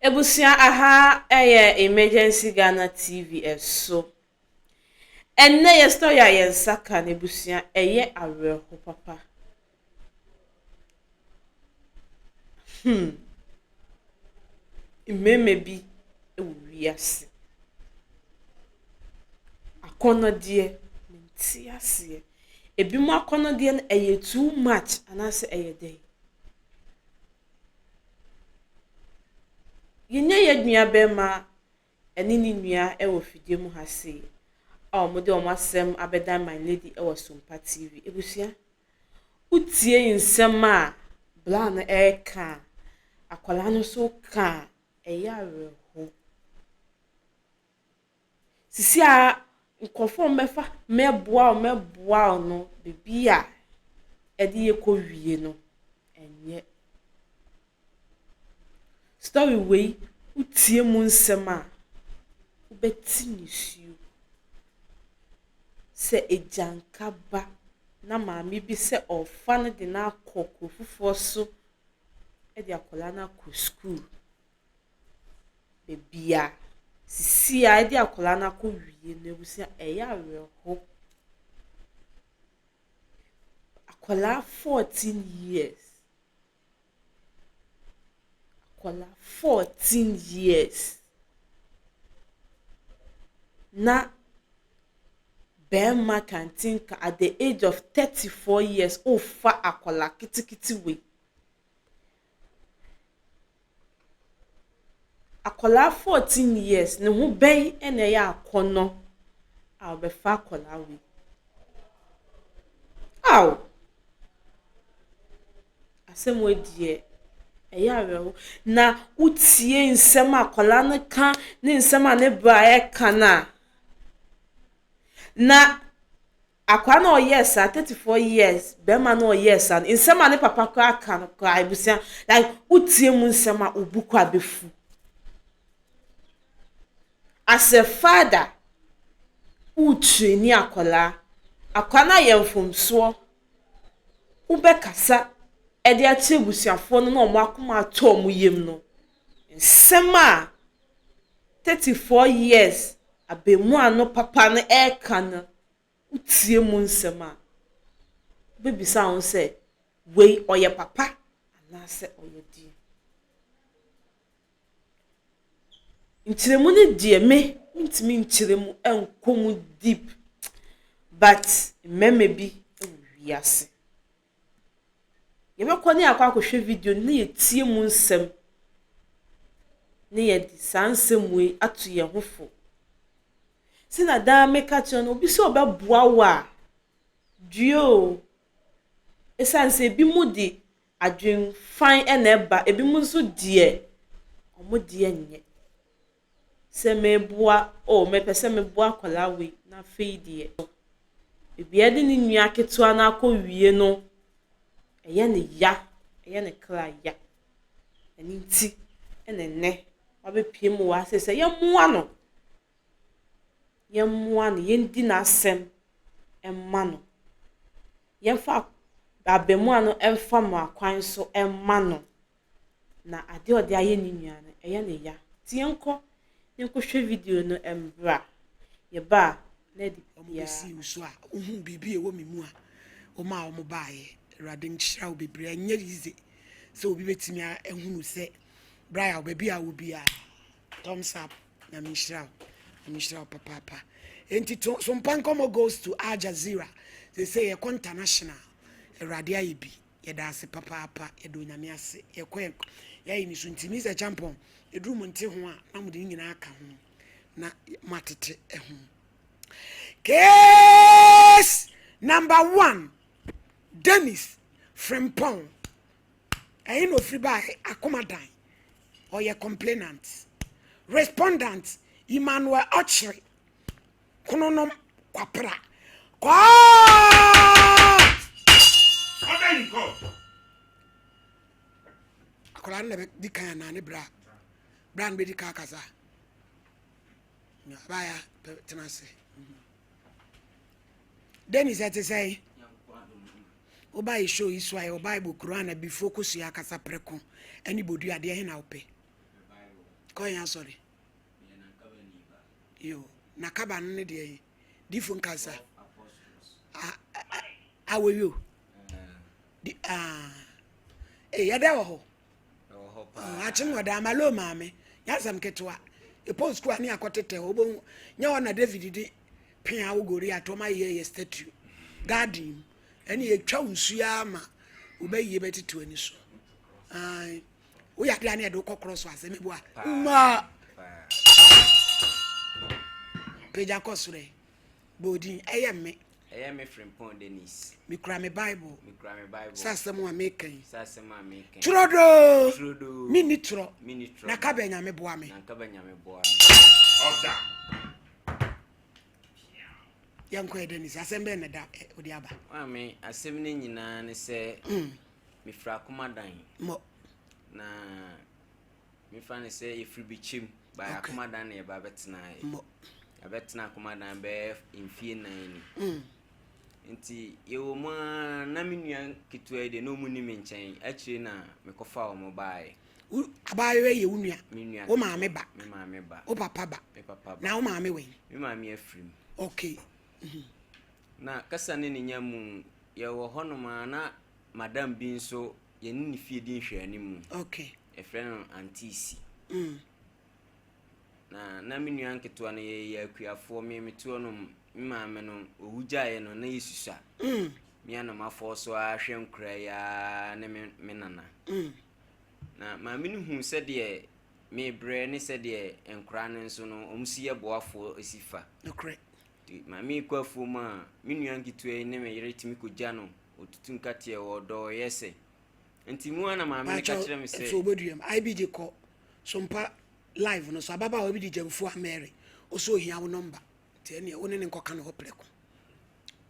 Abusua aha ɛyɛ Emergency Ghana TV ɛso. Ɛnnɛ yɛ story a yɛn nsa ka no abusua ɛyɛ awerɛho papa. Hmm. Mmarima bi wɔ wiase. Akɔnnɔdeɛ, mente aseɛ. Ebinom akɔnnɔdeɛ no ɛyɛ too much anaasɛ ɛyɛ dɛn? Yɛnya yɛn nua barima ne ne nua wɔ fidie mu ha sei a wɔde wɔn asɛm abɛdan my lady wɔ Sompa TV. Abusua, wotie nsɛm a bra no ɛreka a, akwadaa no nso ka a, ɛyɛ awerɛho. Sisi a nkurɔfoɔ a wɔbɛfa mɛboa wo mɛboa wo no, baabi a ɛde yɛ kɔ wie no, ɛnyɛ. Story wei, wotie mu nsɛm a, wobɛte nisuo. Sɛ agyanka ba na maame bi sɛ ɔrefa no de no akɔ kuro foforɔ so de akwadaa no akɔ school. Baabi a sisi a yɛde akwadaa no akɔ wie no, abusua, ɛyɛ awerɛho. Akwadaa 14 years. Akwadaa 14 years. Na barima kantinka at the age of 34 years ɔrefa akwadaa ketekete wei. Akwadaa 14 years ne ho bɛn na ɛyɛ akɔnnɔ a ɔbɛfa akwadaa wei. Aw! Asɛm wei deɛ ɛyɛ awerɛho. Na wotie nsɛm a akwadaa no ka ne nsɛm a ne bra ɛreka no a, na akwadaa no a ɔyɛɛ saa 34 years barima no a ɔyɛɛ saa no, nsɛm a ne papa koraa ka no koraa abusua like wotie mu nsɛm a wo bo koraa bɛfu. As a father, woretraini akwadaa, akwadaa no ayɛ mfomsoɔ, wobɛkasa de akyerɛ abusuafoɔ no na wɔn akoma atɔ wɔn yam no, nsɛm a 34 years abaamua no papa no ɛreka no, wotie mu nsɛm a, wobɛbisa wo ho sɛ, wei ɔyɛ papa anaasɛ ɔyɛ deɛ? Nkyerɛmu no deɛ me, mentumi nkyerɛ mu nkɔ mu deep but mmarima bi wɔ wiase. Yɛbɛkɔ ne yɛakɔ akɔhwɛ video no na yɛtie mu nsɛm na yɛde saa nsɛm wei ato yɛn ho fo. Sɛnea daa meka kyerɛ no, obi sɛ ɔbɛboa wo a, due o. Ɛsiane sɛ ebinom de adwenfan na ɛba, ebinom nso deɛ, wɔn deɛ nyɛ. Sɛ meboa, oh mepɛ sɛ meboa akwadaa wei na afei deɛ, baabi a yɛde ne nua ketewa no akɔ wie no, ɛyɛ ne ya, ɛyɛ ne kra ya. Ɛno nti ɛna nnɛ wabɛpue mu wɔ ha sɛ sɛ yɛmmoa no. Yɛmmoa no, yɛndi n'asɛm mma no. Yɛmfa abaamua no mfa mmara kwan so mma no. Na adeɛ a ɔde ayɛ ne nua no, ɛyɛ ne ya. Nti yɛnkɔ yɛnkɔhwɛ video no mbra. Yɛba a, na yɛde Ɔmo biribiara bɛsii wo so a wohu biribi a ɛwɔ me mu a woma a ɔmo baeɛ. Awurade nhyira wo bebree. Ɛnyɛ easy sɛ obi bɛtumi ahunu sɛ Brian baabi a wɔ biara thumbs up. Nyame nhyira wo. Nyame nhyira wo papaapa. Enti to Sompa Nkɔmmɔ goes to Al Jazeera. Sɛ yɛkɔ international. Awurade ayɛ bi. Yɛda ase papaapa. Yɛda Onyame ase. Yɛkɔ yɛayɛ ne so nti Mr. Champon ɛduru mo nte ho a na mode ne nyinaa aka ho na moatete ho. Case number 1, Dennis Frimpong. Ɛyi na ofiri baa Akomadan. Ɔyɛ complainant. Respondent Emmanuel Ɔkyere Kononom Kwapra. Court! Order in court. Akwadaa no na bɛdi kan anaa ne bra? Bra no bɛdi kan akasa. Abaya tena ase. Dennis ɛte sɛ woba yɛ show yi so a yɛwɔ Bible Quran abifoɔ kosua akasa prɛko ɛne bodua adeɛ he na wopɛ? Kɔ yɛn asɔre. Meyɛ Nankabani ba. Yo, Nakaba no ne deɛ yi. Difo nkasa. Apostles. Awoyo. Di ah. Eh, yɛdɛ wɔ hɔ. Ɛwɔ hɔ paa. Akyem wɔ daa malo maame. Nyasɛm ketewa. Epɔ sukuu ani akɔtetɛ hɔ. Wobɛhu. Nyɛ hɔ na David de pea wo Goliath ɔma yɛ yɛ statue. Garden mu. Ɛne yɛtwa wo nsuo ama wobɛyie bɛtete w'ani so. Ae. Woyɛ adeɛ a ne yɛde wokɔ korɔ so asɛ meboa. Mmaa. Pagya kɔ soro ɛ. Bɔ odin. Ɛyɛ me. Ɛyɛ me Frimpong Dennis. Mekura me Bible. Mekura me Bible. Sɛ asɛm a meka yi. Sɛ asɛm a meka yi. Turodoo. Turodoo. Menni torɔ. Menni torɔ. Na ka bɛ Nyame boa me. Na nka bɛ Nyame boa me. Order. Yɛnkɔ ɛ Dennis. Asɛm bɛn na da wode aba? Maame, asɛm no nyinaa ne sɛ mefiri Akomadan. Mmɔ. Na mefa no sɛ yɛfiri Bikyem by Okay. Akomadan na yɛba bɛtenaeɛ. Mmɔ. Yɛabɛtena Akomadan bɛyɛ mfie nan ni. Nti yɛwɔ mu ara na me nua ketewa yi deɛ na ɔmu ni me nkyɛn. Akyire na mekɔfa wɔn baeɛ. Wo abaayewa yi yɛ wo nua. Me nua Wo ketewa. maame ba. Me maame ba. Wo papa ba. Me papa ba. Na wo maame wɛn? Me maame afiri mu. Okay. Na kasa ne ne nya mu yɛwɔ hɔnom a na madam bi nso yɛne ne fie di nhwɛanimu. Okay. Yɛfrɛ no Auntie Na na me nua nketewa no yɛyɛ akuafoɔ me mete hɔ nom me maame no owu gyaeɛ no na yɛsusua. Me a na mafɔ so ara hwɛ nkora yi ara ne me me nana. Na maame no huu sɛdeɛ mebrɛ ne sɛdeɛ nkora no nso no wɔn si yɛ boafoɔ si fa. Nokorɛ. Nti maame yi kɔ afuom a me nua nketewa yi ne me yere tumi kɔgya no ɔtutu nkateɛ wɔ ɔdɔ ɔyɛ sɛ. Nti mu a na maame no ka kyerɛ me sɛ. So oboduam. IBG kɔ Sompa live no so ababaawa bi de Gyamfua Mary ɔsɛ ohia wo number nti ɛneɛ wo ne ne nkɔka no hɔ prɛko.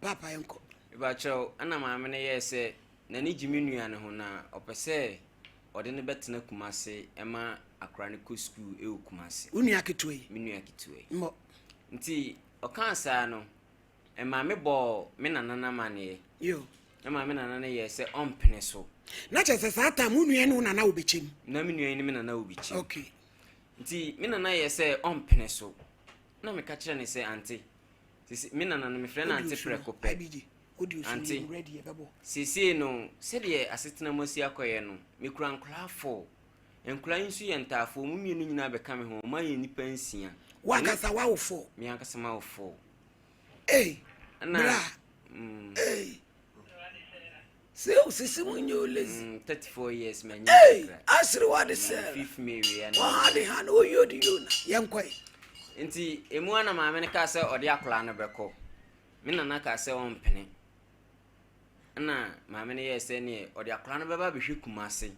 Paapa yɛnkɔ. Mepakyɛw, ɛna maame no yɛɛ sɛ n'ani gye me nua no ho na ɔpɛ sɛ ɔde no bɛtena Kumase ma akora no kɔ sukuu wɔ Kumase. Wo nua ketewa yi? Me nua ketewa yi. Mmɔ. Nti ɔkaa saa no, ɛmaa me bɔɔ me nana no amanneɛ. Yo. Ɛmaa me nana no yɛɛ sɛ ɔmpene so. Na kyerɛ sɛ saa time wo nua ne wo nana wɔ bɛkyɛm? Na me nua yi ne me nana wɔ bɛkyɛm. Okay. Nti me nana yɛɛ sɛ ɔmpene so. Na meka kyerɛ no sɛ ante, sese me nana no mefrɛ no ante prɛko pɛ. Ante, seesei no sɛdeɛ asetena mu asi akɔyɛ no, mekura nkwadaa four. Nkwadaa yi nso yɛ ntaafoɔ, wɔn mmienu nyinaa bɛka me ho, wɔayɛ nnipa nsia. Wo ankasa woawo four? Me ankasa mawo four. Ei, Ɛna, bra. mm, Ei. Sɛ osisi mu nyɛ olezi. 34 years manya Ei, kakra. asiri wa de sɛ. Fifth May wei ana. Wɔn ha de ha na oyi odi yona. Yɛn kɔ yi. Nti emu ana maame no kaa sɛ ɔde akwadaa no bɛkɔ. Me nana kaa sɛ ɔmpene. Ɛna maame no yɛɛ sɛ neɛ ɔde akwadaa no bɛba abɛhwɛ Kumase.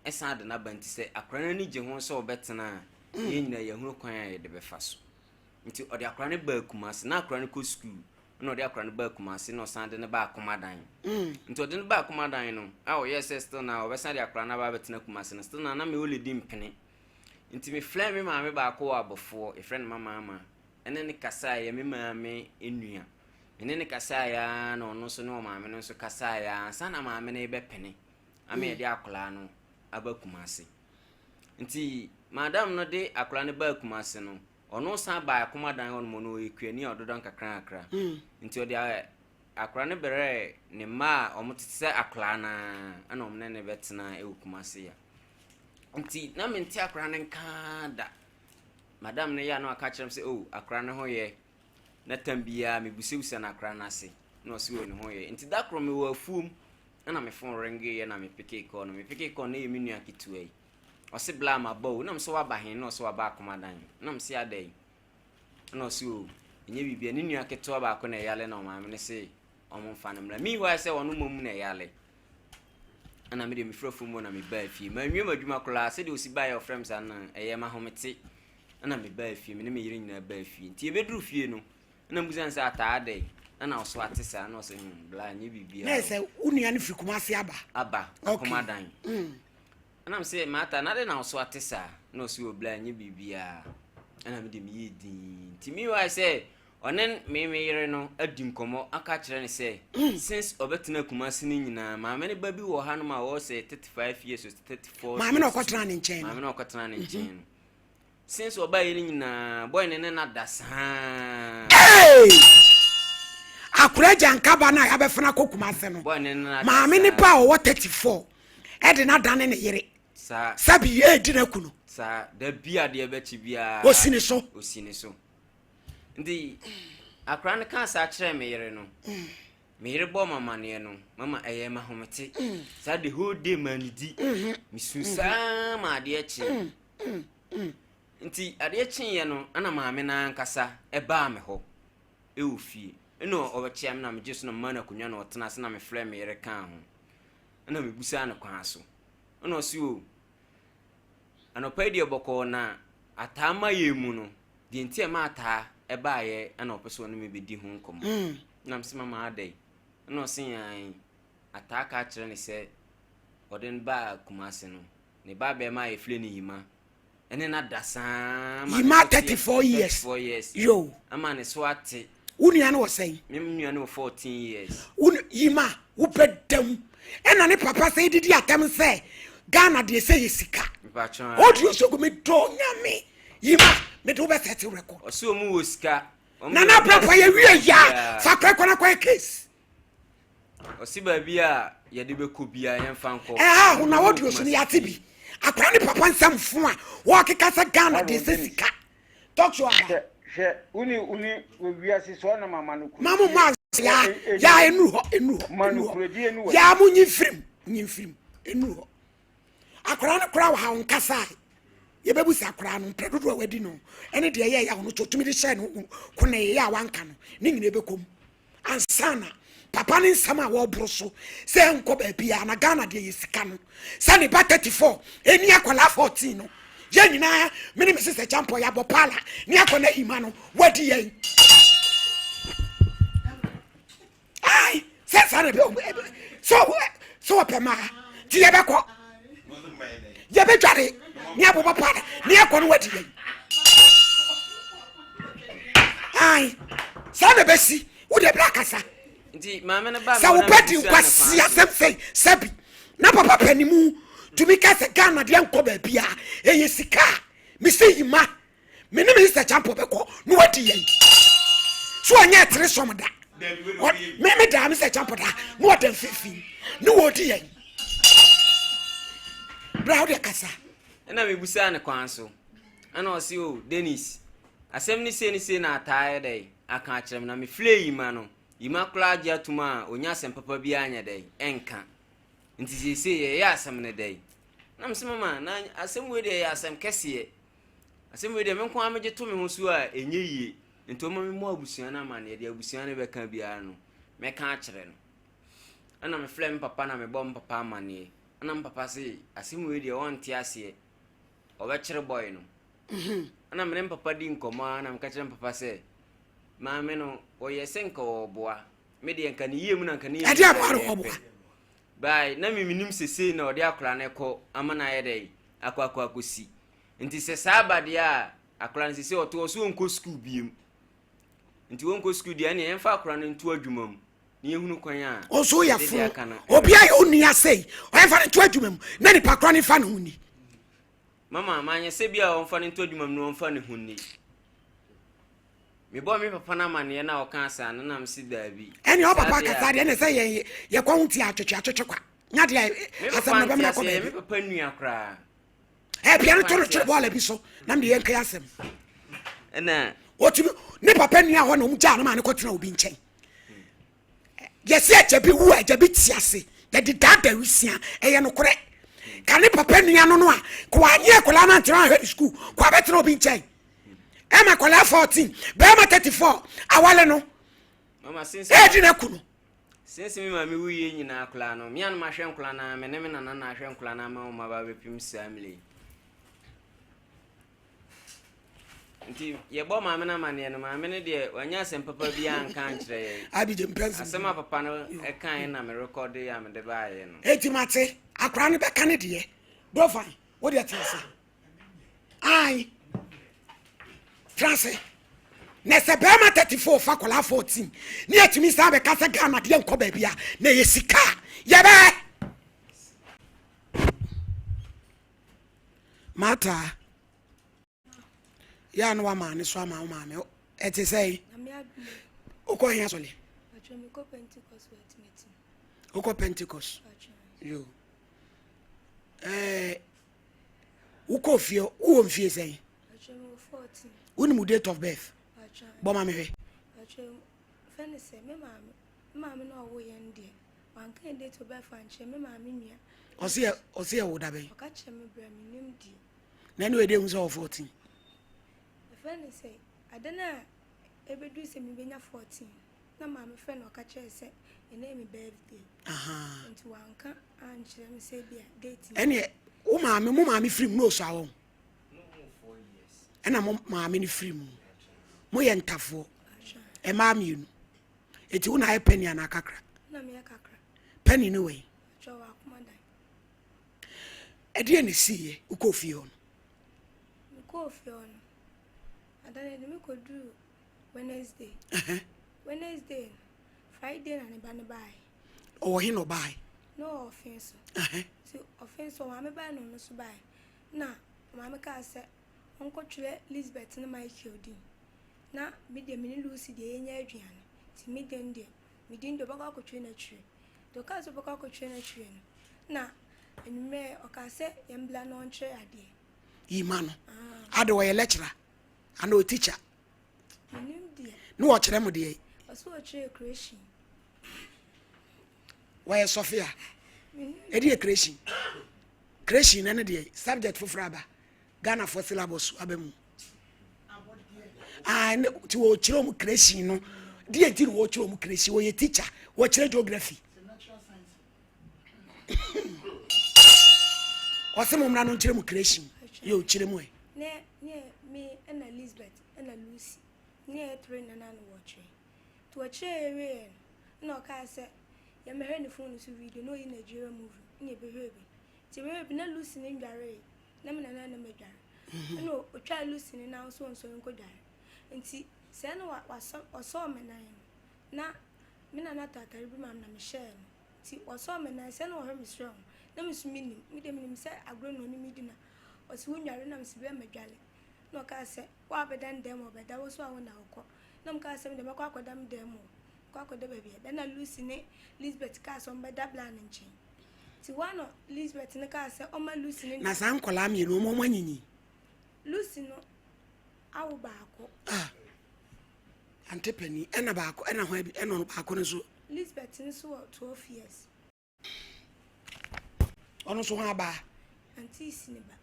Ɛsan de n'aba nti sɛ akwadaa no ani gye ho sɛ ɔbɛtena a, yɛn nyinaa yɛahunu kwan a yɛde bɛfa so. Nti ɔde akwadaa no baa Kumase. Na akwadaa no kɔ sukuu. Ɛna ɔde akwadaa no baa Kumase na ɔsan de no baa Akomadan. Nti ɔde no baa Akomadan no, a ɔyɛɛ sɛ still na ɔbɛsan de akwadaa no aba abɛtena Kumase no, still na na me already mpene. Nti mefrɛɛ me maame baako wɔ Abɔfoɔ, yɛfrɛ no Mama Ama, ɛne no kasaeɛ, me maame nua. Me ne no kasaeɛ ara na ɔno nso ne ɔmaame no nso kasaeɛ ara ansa na maame no rebɛpene ama yɛde akwadaa no aba Kumase. Nti madam no de akwadaa no baa Kumase no, ɔno san baa Akomadan hɔ nom, ɔno ɔyɛ kuani a ɔdodɔ nkakrankakra. Nti ɔde akwadaa no brɛɛ ne mma a wɔtete sɛ akwadaa no ara, ɛna wɔn ne no bɛtenaa wɔ Kumase ya. Nti na mente akwadaa no nka da. Madam no yɛ a na waka kyerɛ me sɛ, oh, akwadaa no ho yɛ. Na tam biara mebusabisa no akwadaa no ase, na ɔse oh, ne ho yɛ. Nti da koro mewɔ afuom, ɛna me phone ringeeɛ na mepekee call no. Mepekee call no, na ɛyɛ me nua ketewa yi. Ɔse bla maba o, na mese waba he? Na ɔse waba Akomadan. Na mese adɛn? Ɛna ɔse o, ɛnyɛ biribia, ne nua ketewa baako na ɛyale na ɔmaame no se ɔmo mfa no mmra. Meanwhile sɛ ɔno mmom na ɛyale. Ɛna me deɛ mefiri afuom hɔ na mebaa fie. Manwie m'adwuma koraa, sɛdeɛ ɔsi baeɛ a ɔfrɛ me saa no na ɛyɛ m'ahomete. Ɛna mebaa fie, me ne me yere nyinaa baa fie. Nti yɛbɛduru fie no, ɛna mebisa no sɛ ataa adɛn? Ɛna ɔso ate saa, na ɔse hmm, bla ɛnyɛ biribiara Na o. ɛsɛ wo nua no firi Kumasi aba? Aba, Okay. Akomadan. Ɛna me se, Martha, na adɛn na wo so ate saa? Na ɔse, oh, bla, ɛnyɛ biribiara. Ɛna me deɛ meyɛɛ dinn. Nti meanwhile sɛ ɔne me me yere no adi nkɔmmɔ aka akyerɛ no sɛ, since ɔbɛtena Kumasi no nyinaa, maame no ba bi wɔ hanom a ɔwɔ sɛ 35 years or 34 Maame na 32. ɔkɔtena ne nkyɛn no. Maame na ɔkɔtena ne nkyɛn no. Since ɔbaeɛ no nyinaa, boy no ne no ada saa. Hey! Akora agya nkaba no a yɛabɛfena akɔ Kumase no, Boy no ne no ada maame ne saa. ba a ɔwɔ 34 ɛde no adane ne yere. Saa. Sɛbi ɛredi no aku no. Saa, da bi a adeɛ bɛkye biara. Ɔsi ne so. Ɔsi ne so. Nti akora no kaa saa kyerɛɛ me yere no. Me yere bɔɔ me amaneɛ no, mama ɛyɛɛ me ahomete. Saa the whole day mannidi. Mesu saa ma adeɛ kyee. Nti adeɛ kyeeɛ no, ɛna maame no ankasa baa me hɔ wɔ fie. Ɛna ɔbɛkyea me na megye so na memaa no akonnwa na ɔtena ase na mefrɛɛ me yere kaa ho. Ɛna mebusaa no kwan so. Ɛna ɔse o, anɔpa yi deɛ bɔkɔɔ na ataa ma yɛn mu no, deɛ nti a ɛma ataa ɛbaeɛ ɛna ɔpɛ sɛ ɔne me bɛdi ho nkɔmmɔ. Ɛna mese mama adɛn? Ɛna ɔse ae, ataa ka kyerɛ no sɛ ɔde no baa Kumase no, ne ba bɛrima a yɛfrɛ no Yima ɛne no ada saa ma ne Yima so te 34 years. 34 years. Yo. Ama ne so ate. Wo nua no wɔ sɛn? Me nua no wɔ 14 years. Wo Yima wopɛ dam. Ɛna ne papa sɛ didi atɛm sɛ Ghana deɛ sɛ yɛ sika. Mpakyɛ. Audio so gu me dɔ nyame. Yima me de wo bɛ sɛte record. Ɔsɛ ɔmu wɔ sika. Nana Abrapa yɛ wie ya fa kɔ ɛkɔ na kɔ yɛ case. Ɔsi baabi a yɛde bɛkɔ biara yɛmfa nkɔ. Ɛha ho na audio so no yɛate bi. Akora ne papa nsɛm fo a wɔkeka sɛ Ghana deɛ sɛ sika. Talk show aba. Hwɛ hwɛ wone wone wɔ wiase so ɔnam amanokurodie. Ma mo mma yaa yaa enuru hɔ enuru hɔ enuru hɔ yaa mo nyi mfirim nyi mfirim enuru hɔ. Akwadaa no koraa wɔ ha ɔnkasae. Yɛbɛbusa akwadaa no mprɛ dodoɔ a wadi no ɛne deɛ ɛyɛ ɛyɛ a ɔno kyɛ ɔtumi de hyɛɛ no konee a wanka no ne nyinaa ɛbɛkɔ mu ansa na papa ne nsɛm a wɔboro so sɛ ɛnkɔ baabiara na Ghana deɛ yɛ sika no sɛ ne ba 34 ɛni akwadaa 14 no yɛn nyinaa me ne me sisɛ kyampɔ yɛabɔ paala ne akɔ no ahima no wadi yɛn Ai, sɛ saa na ɛbɛ sɛ sɛ wɔpɛ mmaa nti yɛbɛkɔ yɛbɛdware ne abobɔ paada ne yɛkɔ no wadi yɛn ai saa na ɛbɛsi wode berɛ akasa sɛ wobɛdi nkwasi asɛm sɛi sɛbi na papa panimu tumi ka sɛ Ghana deɛ nkɔ baabi a ɛyɛ sika a mesɛ yima Me ne Mister Champo bɛkɔ na wadi yɛn. So ɔnyɛ ɛtere sɔm da. Me me daa Mister Champo da na ɔda mfimfini na wɔdi yɛn. Bra wode kasa. Ɛna mebusaa ne kwan so. Ɛna ɔse o oh, Dennis, asɛm ne sei ne sei na ataa yɛ dɛn aka akyerɛ me na mefrɛ Yima no. Yima koraa agye atom a ɔnya asɛm papa biara nyɛ dɛn ɛnka. Nti seesei yɛyɛ asɛm no dɛn? Na mese mama na asɛm wei deɛ ɛyɛ asɛm kɛseɛ. Asɛm wei deɛ me nko ara megye to me ho so a ɛnyɛ yie. Nti ɔma memmɔ abusua no amanneɛ, deɛ abusua no bɛka biara no, mɛka akyerɛ no. Ɛna mefrɛ me papa na mebɔ me papa amanneɛ. Ɛna me papa se asɛm wei deɛ ɔnte aseɛ, ɔbɛkyere bɔe no. Mhm. Ɛna me ne me papa di nkɔmmɔ ara na meka kyerɛ me papa sɛ maame no ɔyɛ sɛ nka ɔreboa. Me deɛ nka ne yie mu na nka ne yie mu Ɛde aboa no ɔboa. By na me menim sɛ sei na ɔde akwadaa no kɔ ama no ayɛ dɛn akɔ akɔ akɔsi. Nti sɛ saa ba deɛ a, akwadaa no sese ɔte hɔ so ɔnkɔ sukuu biem. Nti ɔnkɔ sukuu deɛ ɛneɛ yɛmfa akwadaa no nto adwuma mu na yɛhunu kwan a Ɔnso yɛ yɛde fo. deɛ aka no Obi ɛbɛba. ayɛ onua sei, ɔyɛmfa no nto adwuma mu na nipa korɔ no mfa ne ho nni. Mama, manyɛ sɛ bi a ɔmfa no nto adwuma mu na ɔmfa ne ho nni. Mebɔɔ me papa no amanneɛ na ɔkaa saa no na mese daabi. Ɛne Saa ɔpapa deɛ a. kasa deɛ ɛne sɛ yɛn yɛkɔ ho tia atwetwe atwetwe kwa. Nya deɛ Me asɛm papa no nte bɛmena kɔ aseɛ, ɛyɛ me baabi. papa nua koraa. Ɛpia no to no kyerɛ bɔɔla bi so na mede yɛnka asɛm. Ɛna. Ɔtumi ne papa nua hɔ na ɔmo gyaa no maa no kɔtena obi nkyɛn. Yɛsi agya bi wu a agya bi te ase yɛde daadaa wisia ɛyɛ nokorɛ. Ka ne papa nua no no a kò anyɛ akwadaa no antena ahwɛ ne sukuu kò abɛtena obi nkyɛn. Ɛma akwadaa 14 bɛrima 34 awale no ɛdi na ku no. Since me maame wuiɛ nyinaa koraa no, me a na mahwɛ nkwadaa no ara, me ne me nana na ahwɛ nkwadaa no ama wɔn aba abɛpem saa mmerɛ yi. Nti yɛbɔ maame no amanneɛ no, maame no deɛ wanya asɛm papa biara anka ankyerɛ yɛn. Abigye mpɛ nsɛm. Asɛm a papa no kaeɛ na merekɔde a mede baeɛ no. Eti mate, akwadaa no bɛka ne deɛ. Dofan, wo deɛ te ase. Ae. Tra ase. Na sɛ bɛrima 34 fa akwadaa 14 ne yɛtumi san bɛka sɛ Ghana deɛ nkɔ baabi a na ɛyɛ sika a yɛbɛyɛ. Martha. Yɛ a na wama ne so ama wo maame. Ɛte sɛn? Wokɔ he asɔle? Wokɔ Pentecost? Yo. Ɛɛ wokɔ fie wowɔ mfie sɛn? Wonim wo date of birth? Bɔ ma mehwɛ. Fɛne sɛ me maame me maame na ɔwo yɛn deɛ wanka yɛn date of birth ankyerɛ me maame nua. Ɔse yɛ ɔse yɛ wo da bɛn? Ɔka kyerɛ me brɛ me nim deɛ. Na ɛne wei deɛ hu sɛ ɔwɔ 14. Ɛfrɛ no sɛ ada no a ɛbɛduru sɛ mebɛnya 14 na maame frɛ no ɔka kyerɛ sɛ ɛnɛ yɛ me birthday. Nti wanka ankyerɛ me sɛ bi a date. Ɛneɛ wo maame mo maame firi mu na ɔsua wɔn. Ɛna mo maame no firi mu. Moyɛ ntafoɔ. Ɛmaa mmienu. Eti wo na ayɛ pɛni anaa kakra? Na meyɛ kakra. Pɛni no wɛn? Ɛdeɛ na ɛsiiɛ wokɔɔ fie hɔ no? Mekɔɔ fie hɔ no, ada no de mekɔduruu Wednesday. Wednesday no, Friday na ne ba no baeɛ. Ɔwɔ he na ɔbaeɛ? Na ɔwɔ ɔfe so. Nti ɔfe so ɔmaame baeɛ na ɔno nso baeɛ. Na ɔmaame kaa sɛ ɔnkɔtwerɛ Lisbeth ne Michael din. Na me deɛ me ne Lucy deɛ yɛnyɛ aduane. Nti me deɛ no deɛ, me din deɛ ɔbɛkɔ akɔtwerɛ no akyire. Nti ɔkaa sɛ ɔbɛkɔ akɔtwerɛ no akyire no, na anwummerɛ ɔkaa sɛ yɛmbra na ɔnkyerɛ adeɛ. Yi ma no. Ade ɔyɛ lecturer anaa ɔyɛ teacher? Menim deɛ. Ne ɔkyerɛ mo deɛ? Ɔsɛ ɔkyerɛ creation. Wɔyɛ sɔfe a? Ɛde yɛ creation. Creation ɛne deɛ subject foforɔ aba. Ghana for syllabus aba mu. Ah, ne ti wɔkyerɛ wɔn creation no. Deɛ nti na wɔkyerɛ wɔn creation wɔyɛ teacher wɔkyerɛ geography. Ɔsɛ mo mmra no nkyerɛ mu creation yɛ ɔkyerɛ mu ɛ. Ne ne me ɛna Lisbeth ɛna Lucy ne yɛ tere nana no wɔkyerɛ. Nti wɔkyerɛ yɛ wieɛ no ɛna ɔkaa sɛ yɛmmɛhwɛ ne phone so video na ɔyi Nigeria movie ɛna yɛbɛhwɛ bi. Nti yɛbɛhwɛ bi na Lucy ne ndwaree na me nana na madware. Ɛna ɔtwaa Lucy ne nan so ɔnsɔre nkɔdware. Nti sɛɛ na wasɔ ɔsɔɔ me nan no na me nana tɔ atare bi maa me na mehyɛɛ no. Nti ɔsɔɔ me nan sɛ na ɔhwɛ me serɛ ho na me nso mennim. Me deɛ menim sɛ agorɔ na ɔne me di na ɔse wonnware na mese bɛɛ madwale. Na ɔkaa sɛ woabɛda ne dan mu ɔbɛda wo so a wo na wokɔ. Na mekaa sɛ me deɛ mɛkɔ akɔda me dan mu o. Mɛkɔ akɔda baabi a ɛda na Lucy ne Lisbeth kaa sɛ ɔmbɛda bla no nkyɛn. Nti hɔ a na Lisbeth no kaa sɛ ɔmma Lucy ne Na saa nkwadaa mmienu wɔn wɔn anyinyin? Lucy no awo baako. Ah, ante panin ɛna baako ɛna hwan bi ɛna ɔno baako no nso. Lisbeth nso wɔ 12 years. Ɔno nso ho abaa. Auntie si ne ba.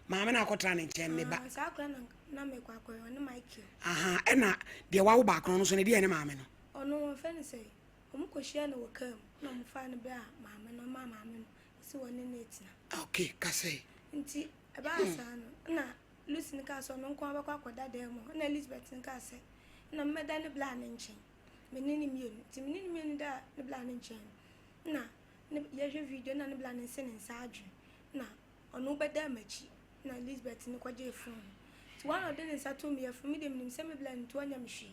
Maame na akɔtra ne nkyɛn ne ba. Ah, saa akora na na mekɔ akɔyɛ ɔne Michael. Aha, ɛna deɛ wawo baako no nso ne deɛ ne maame no. Ɔno wɔmfɛ no sɛ wɔn kɔhyia no wɔ kaa mu na wɔn faa no berɛ a maame no maa maame no sɛ wɔne no retena. Okay, kasɛ. Nti ɛbaa saa no na Lucy no kaa sɛ ɔno nko ara bɛkɔ akɔda dan mu hɔ na Elizabeth no kaa sɛ na mmɛda ne bla ne nkyɛn. Me ne no mmienu. Nti me ne no mmienu da ne bla no nkyɛn no, na ne yɛhwɛ video na ne bla no nse ne nsa adwene. Na ɔno bɛdaa m'akyi na Elizabeth no kɔgyee phone no. Nti wɔn a ɔde ne nsa too me yafunu me deɛ menim sɛ me bla no nti ɔnyɛ me hwee.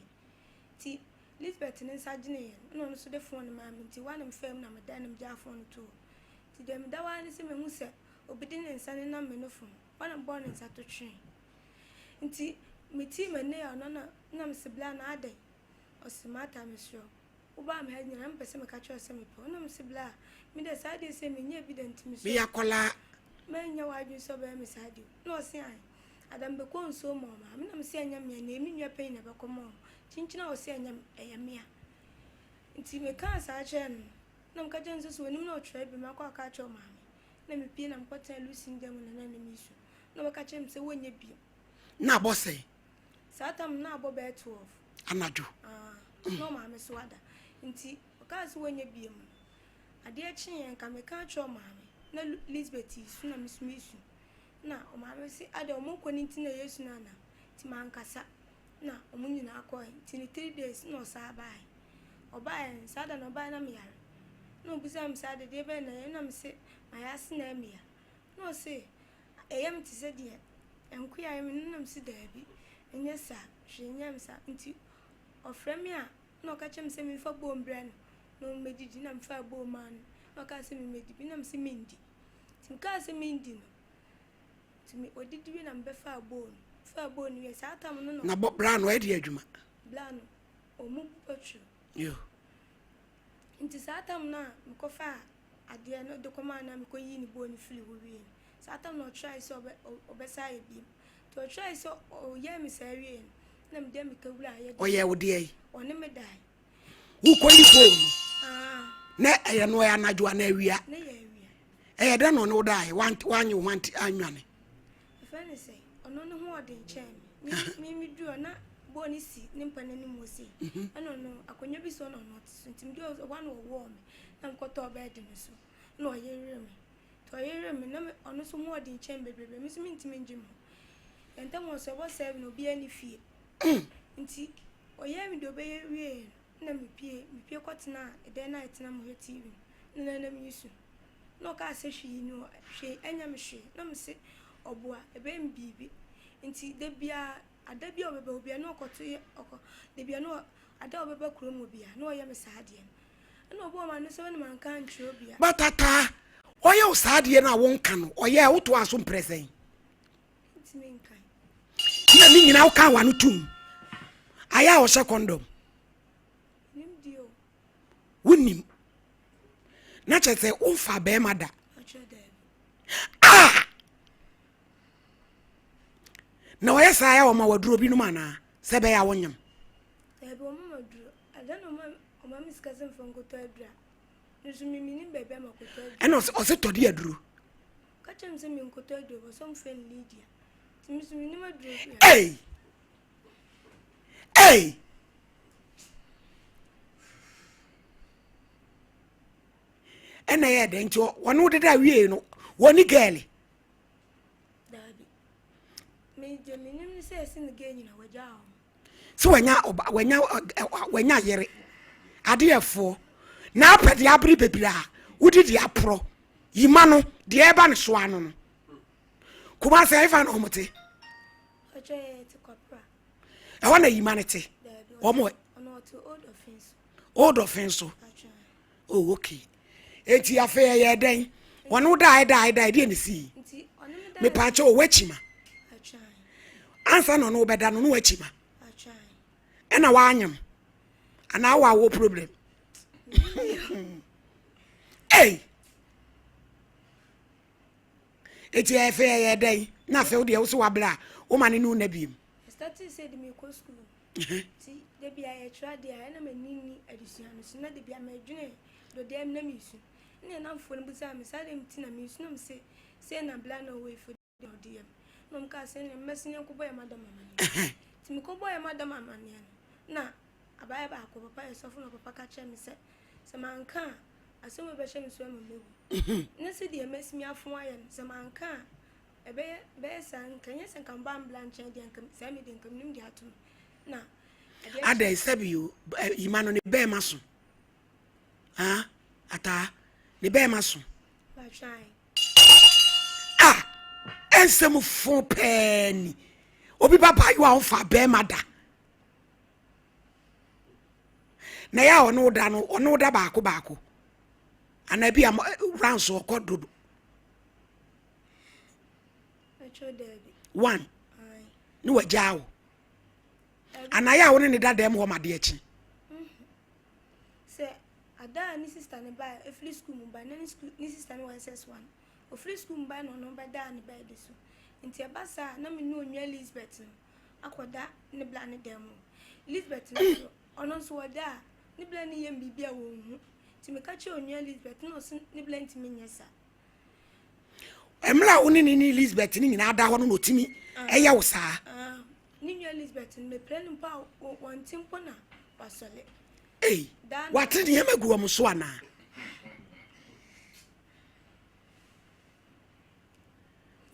Nti Elizabeth ne nsa gyeneeɛ no na ɔno nso de phone no maa me nti wɔn a na mefaa mu na meda na megyaa phone no too hɔ. Nti deɛ meda hɔ ara ne sɛ mehu sɛ obi de ne nsa nenam me nofo ho. Wɔn na mebɔɔ ne nsa to twee. Nti metii m'ani a ɔno na na mese bla na adɛn? Ɔse, Martha mesrɛ wo, wobaa me ha nyinaa na mepɛ sɛ meka kyerɛ wo sɛ mepɛ wo. Nna mese, Bla, me deɛ saa adeɛ sei menyɛɛ bi da nti mesrɛ Meyɛ wo, akwadaa. mɛnyɛ w'adwene sɛ wobɛyɛ me saa adeɛ o. Nna ɔse, Ae, Adam bɛkɔ nsuo ma ɔmaame. Nna mese, Ɛnyɛ mea, na ɛyɛ me nua panyin na ɛbɛkɔ ma ɔmo. Kyinkyin a ɔse ɛnyɛ me, ɛyɛ mea. Nti mekaa saa kyerɛɛ no no, nna meka kyerɛɛ no sɛ sɛ onim na ɔtwerɛ bi mɛkɔ aka akyerɛ ɔmaame. Nna mepie na mekɔtenaa Lucy ne dan mu na na ne mesu. Nna ɔbɛka kyerɛ me sɛ wɔnyɛ bio. Nna abɔ sɛn? Saa tam no na abɔ bɛyɛ 12. Anadwo. Ah, na ɔmaame so ada. Nti ɔkaa sɛ wɔnyɛ biem no, adeɛ kyeeɛ nka meka akyerɛ ɔmaame na Lisbeth resu na me nso meresu. Na ɔmaame se adɛn ɔmo kɔ no nti na yɛresu no anaa? Nti mankasa na ɔmo nyinaa kɔe. Nti ne 3 days na ɔsan baeɛ. Ɔbaeɛ no, saa da no ɔbaeɛ na meyare. Na ɔbisaa me sɛ ade deɛ bɛn na ɛyɛ na mese mayɛ ase na ɛyɛ me ya. Na ɔse ɛyɛ me te sɛ deɛ nkoa ayɛ me no na mese daabi ɛnyɛ saa hwee nyɛ me saa nti ɔfrɛ me a na ɔka kyerɛ me sɛ memfa bowl mbrɛ no na ɔmmɛdidi na mefaa bowl maa no na ɔkaa sɛ memmɛdi bi na mese mendi nti mekaa sɛ mendi no nti me ɔdidi wie na mebɛfaa bowl no. Mekɔfaa bowl no wie saa tam no na. Na bɔ bra no ɔyɛ deɛ adwuma. Bra no ɔmo bu petrol. Yo. Nti saa tam no a mekɔfaa adeɛ no de kɔmaa no a mekɔyii ne bowl no firi hɔ wie no saa tam no ɔtrae sɛ ɔbɛ ɔbɛsa ayɛ biem. Nti ɔtrae sɛ ɔyɛɛ me saa wie no na mede amika wuraa yɛ. Ɔyɛɛ wo deɛ yi? Ɔne me dae. Wokɔyi bowl no na ɛyɛ no ɛyɛ anadwo anaa awia? Ne yɛ awia. Ɛyɛ dɛn na ɔne wo daeɛ? Wanyɛ wo ho anwane? Ɛfɛ ne sɛ ɔno ne ho ɔden kyɛn me. Me me duru hɔ na bowl no si ne mpa n'anim hɔ sei. Mhm. Ɛna ɔno akonnwa bi so na ɔno ɔte so nti meduru hɔ na ɔwɔɔ me na mekɔtɔɔ bɛɛde no so na ɔyeree me. Nti ɔyeree me na ɔno nso ho ɔden kyɛn bebrebe me nso mentumi ngye me ho. Yɛn ntam hɔ so ɛbɔ sɛven obiara nni fie. Nti ɔyɛɛ me deɛ ɔbɛyɛ wieeɛ no na mepue mepue kɔtenaa ɛdan no a yɛtena mu hwɛ TV no na na meresu. Na ɔkaa sɛ hwee nni hɔ, hwee ɛnyɛ me hwee. Na mese ɔboa, ɛbɛyɛ me biribi. Nti da biara, ada bi a ɔbɛba hɔ biara na ɔkɔto yɛ ɔkɔ da biara na ada a ɔbɛba kurom hɔ biara na ɔyɛ me saa adeɛ no. Ɛna ɔbɔɔ m'ano sɛ ɔne manka ankyerɛ obiara. Batata, ɔyɛ wo saa adeɛ no a wonka no, ɔyɛ a wotoaa so mprɛ sɛn? Mentumi nkan. Na ne nyinaa wokaa w'ano tom. Ayɛ a ɔhyɛ kɔndɔm. Menim deɛ o. Wonim. Na kyerɛ sɛ womfa bɛrima da. Ah! Na ɔyɛ saa yɛ ɔma waduro binom anaa sɛ ɛbɛyɛ a wonyam. Dabi ɔma ma duro. Ada na ɔma ɔma me sika sɛ mfa nkɔtɔ aduro a. Nso me menim baabi a makɔtɔ aduro. Ɛna ɔsɛ ɔsɛ tɔde aduro. Ka kyerɛ me sɛ menkɔtɔ aduro bɔ sɛ ɔmfrɛ no Lydia. Nti me nso menim aduro bi. Hey! Hey! Ɛna ɛyɛ dɛn nti wɔne wo deda wiei no wɔne gɛɛle. Sɛ wanya ɔba wanya wanya yere adeɛfoɔ na apɛ deɛ abere bebree a wodi deɛ aporɔ yima no deɛ ɛba ne so ano no Kumasi ɛfa na wɔn te. Ɛhɔ na yima no te. Wɔn Old Ɔfen so. Oh okay. Eti afei ɛyɛ dɛn? Wɔn wo daa ɛda ɛda ɛdeɛ ne si. Mepaakyɛ o wakyi ma. Ansa na ɔno wobɛda no no wakyi ma. Ɛna wanyam. Anaa wawo problem. Hey. Eti afei ɛyɛ dɛn? Na afei wo deɛ wo so wabla a woma ne ne wo na biem. Ɛstartee sɛ de mekɔ sukuu nti da bi a yɛtwerɛ adeɛ a ɛna m'ani nni adesua no so na da bi a mɛdwene dɔdeɛ na mesu ɛna yɛn nnamfoɔ no bisaa me saa deɛ nti na mesu na mese sei na bla na ɔwɔ efo na ɔde yɛ me na wɔn kaa sɛ ɛna mmɛsi ne nkɔbɔ yɛ madam amaneɛ nti mekɔbɔ yɛ madam amaneɛ no na abaayɛ baako papa yɛ sɔfo na papa ka kyerɛ me sɛ sɛ manka a asɛm wei bɛhyɛ me so ama mɛwu ne sɛ deɛ mɛsi me afo ayɛ no sɛ manka a Ɛbɛyɛ bɛyɛ saa nka nyɛ sɛ nka mba mbla nkyɛn deɛ nka saa mi deɛ nka menim deɛ ato me na adeɛ Adɛn sɛbi o yima no ne bɛɛma so ah ataa ne bɛɛma so Batwan. Ah ɛnsɛm fo pɛɛ ni obi ba baayewa a ɔmfa bɛɛma da na yɛ a ɔne wo da no ɔne wo da baako baako anaa bi a rounds ɔkɔ dodo one ne wagyaa wo anaa yɛ a wo ne ne da dɛm hɔ ma adeɛ kye mhm. sɛ ada a ne sista ne ba efiri sukuu mu ba na ne sukuu ne sista no wɔ ss1 ofiri sukuu mu ba na ɔno bɛdaa ne bɛɛde so nti ɛba saa na me ne onua Elizabeth no akɔda ne bla ne dan mu Elizabeth no so ɔno nso ɔda a ne bla ne yam biribi a wɔn ho nti meka kyerɛ onua Elizabeth na ɔso ne bla ntumi nyɛ saa mmerɛ a wo ne ne ne Elizabeth no nyinaa da hɔ no na ɔtumi ah. ɛyɛ wo saa ah. ne nua Elizabeth no mepira no mpo a wɔnte mpo na wasɔle ei wate nneɛma gu wɔn so anaa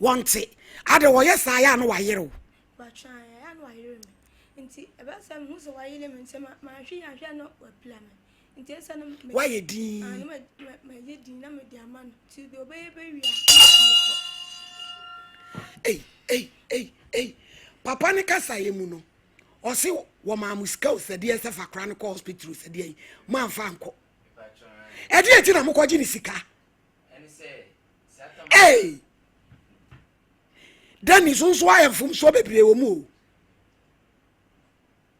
wɔnte ade wɔyɛ saa yɛ a no wayere wo watwe ayɛ a no wayere me nti ɛbɛsɛ mehu sɛ wayere me nti mahwe yɛ ahwɛ no wapira me Nti ɛsɛ no me. Wayɛ din. Ah, ma ma ma yɛ din na me de ama no. Ti de ɔbɛyɛ bɛwie a na me kɔ. Ei ei ei ei papa ne kasa yɛ mu no ɔse wɔmaa mo sika o sɛdeɛ sɛ fa kora no kɔ hospital o sɛdeɛ yi moamfa ankɔ ɛdeɛ nti na mokɔgye ne sika ei. Dennis nso ayɛ mfomsoɔ bebree wɔ mu o.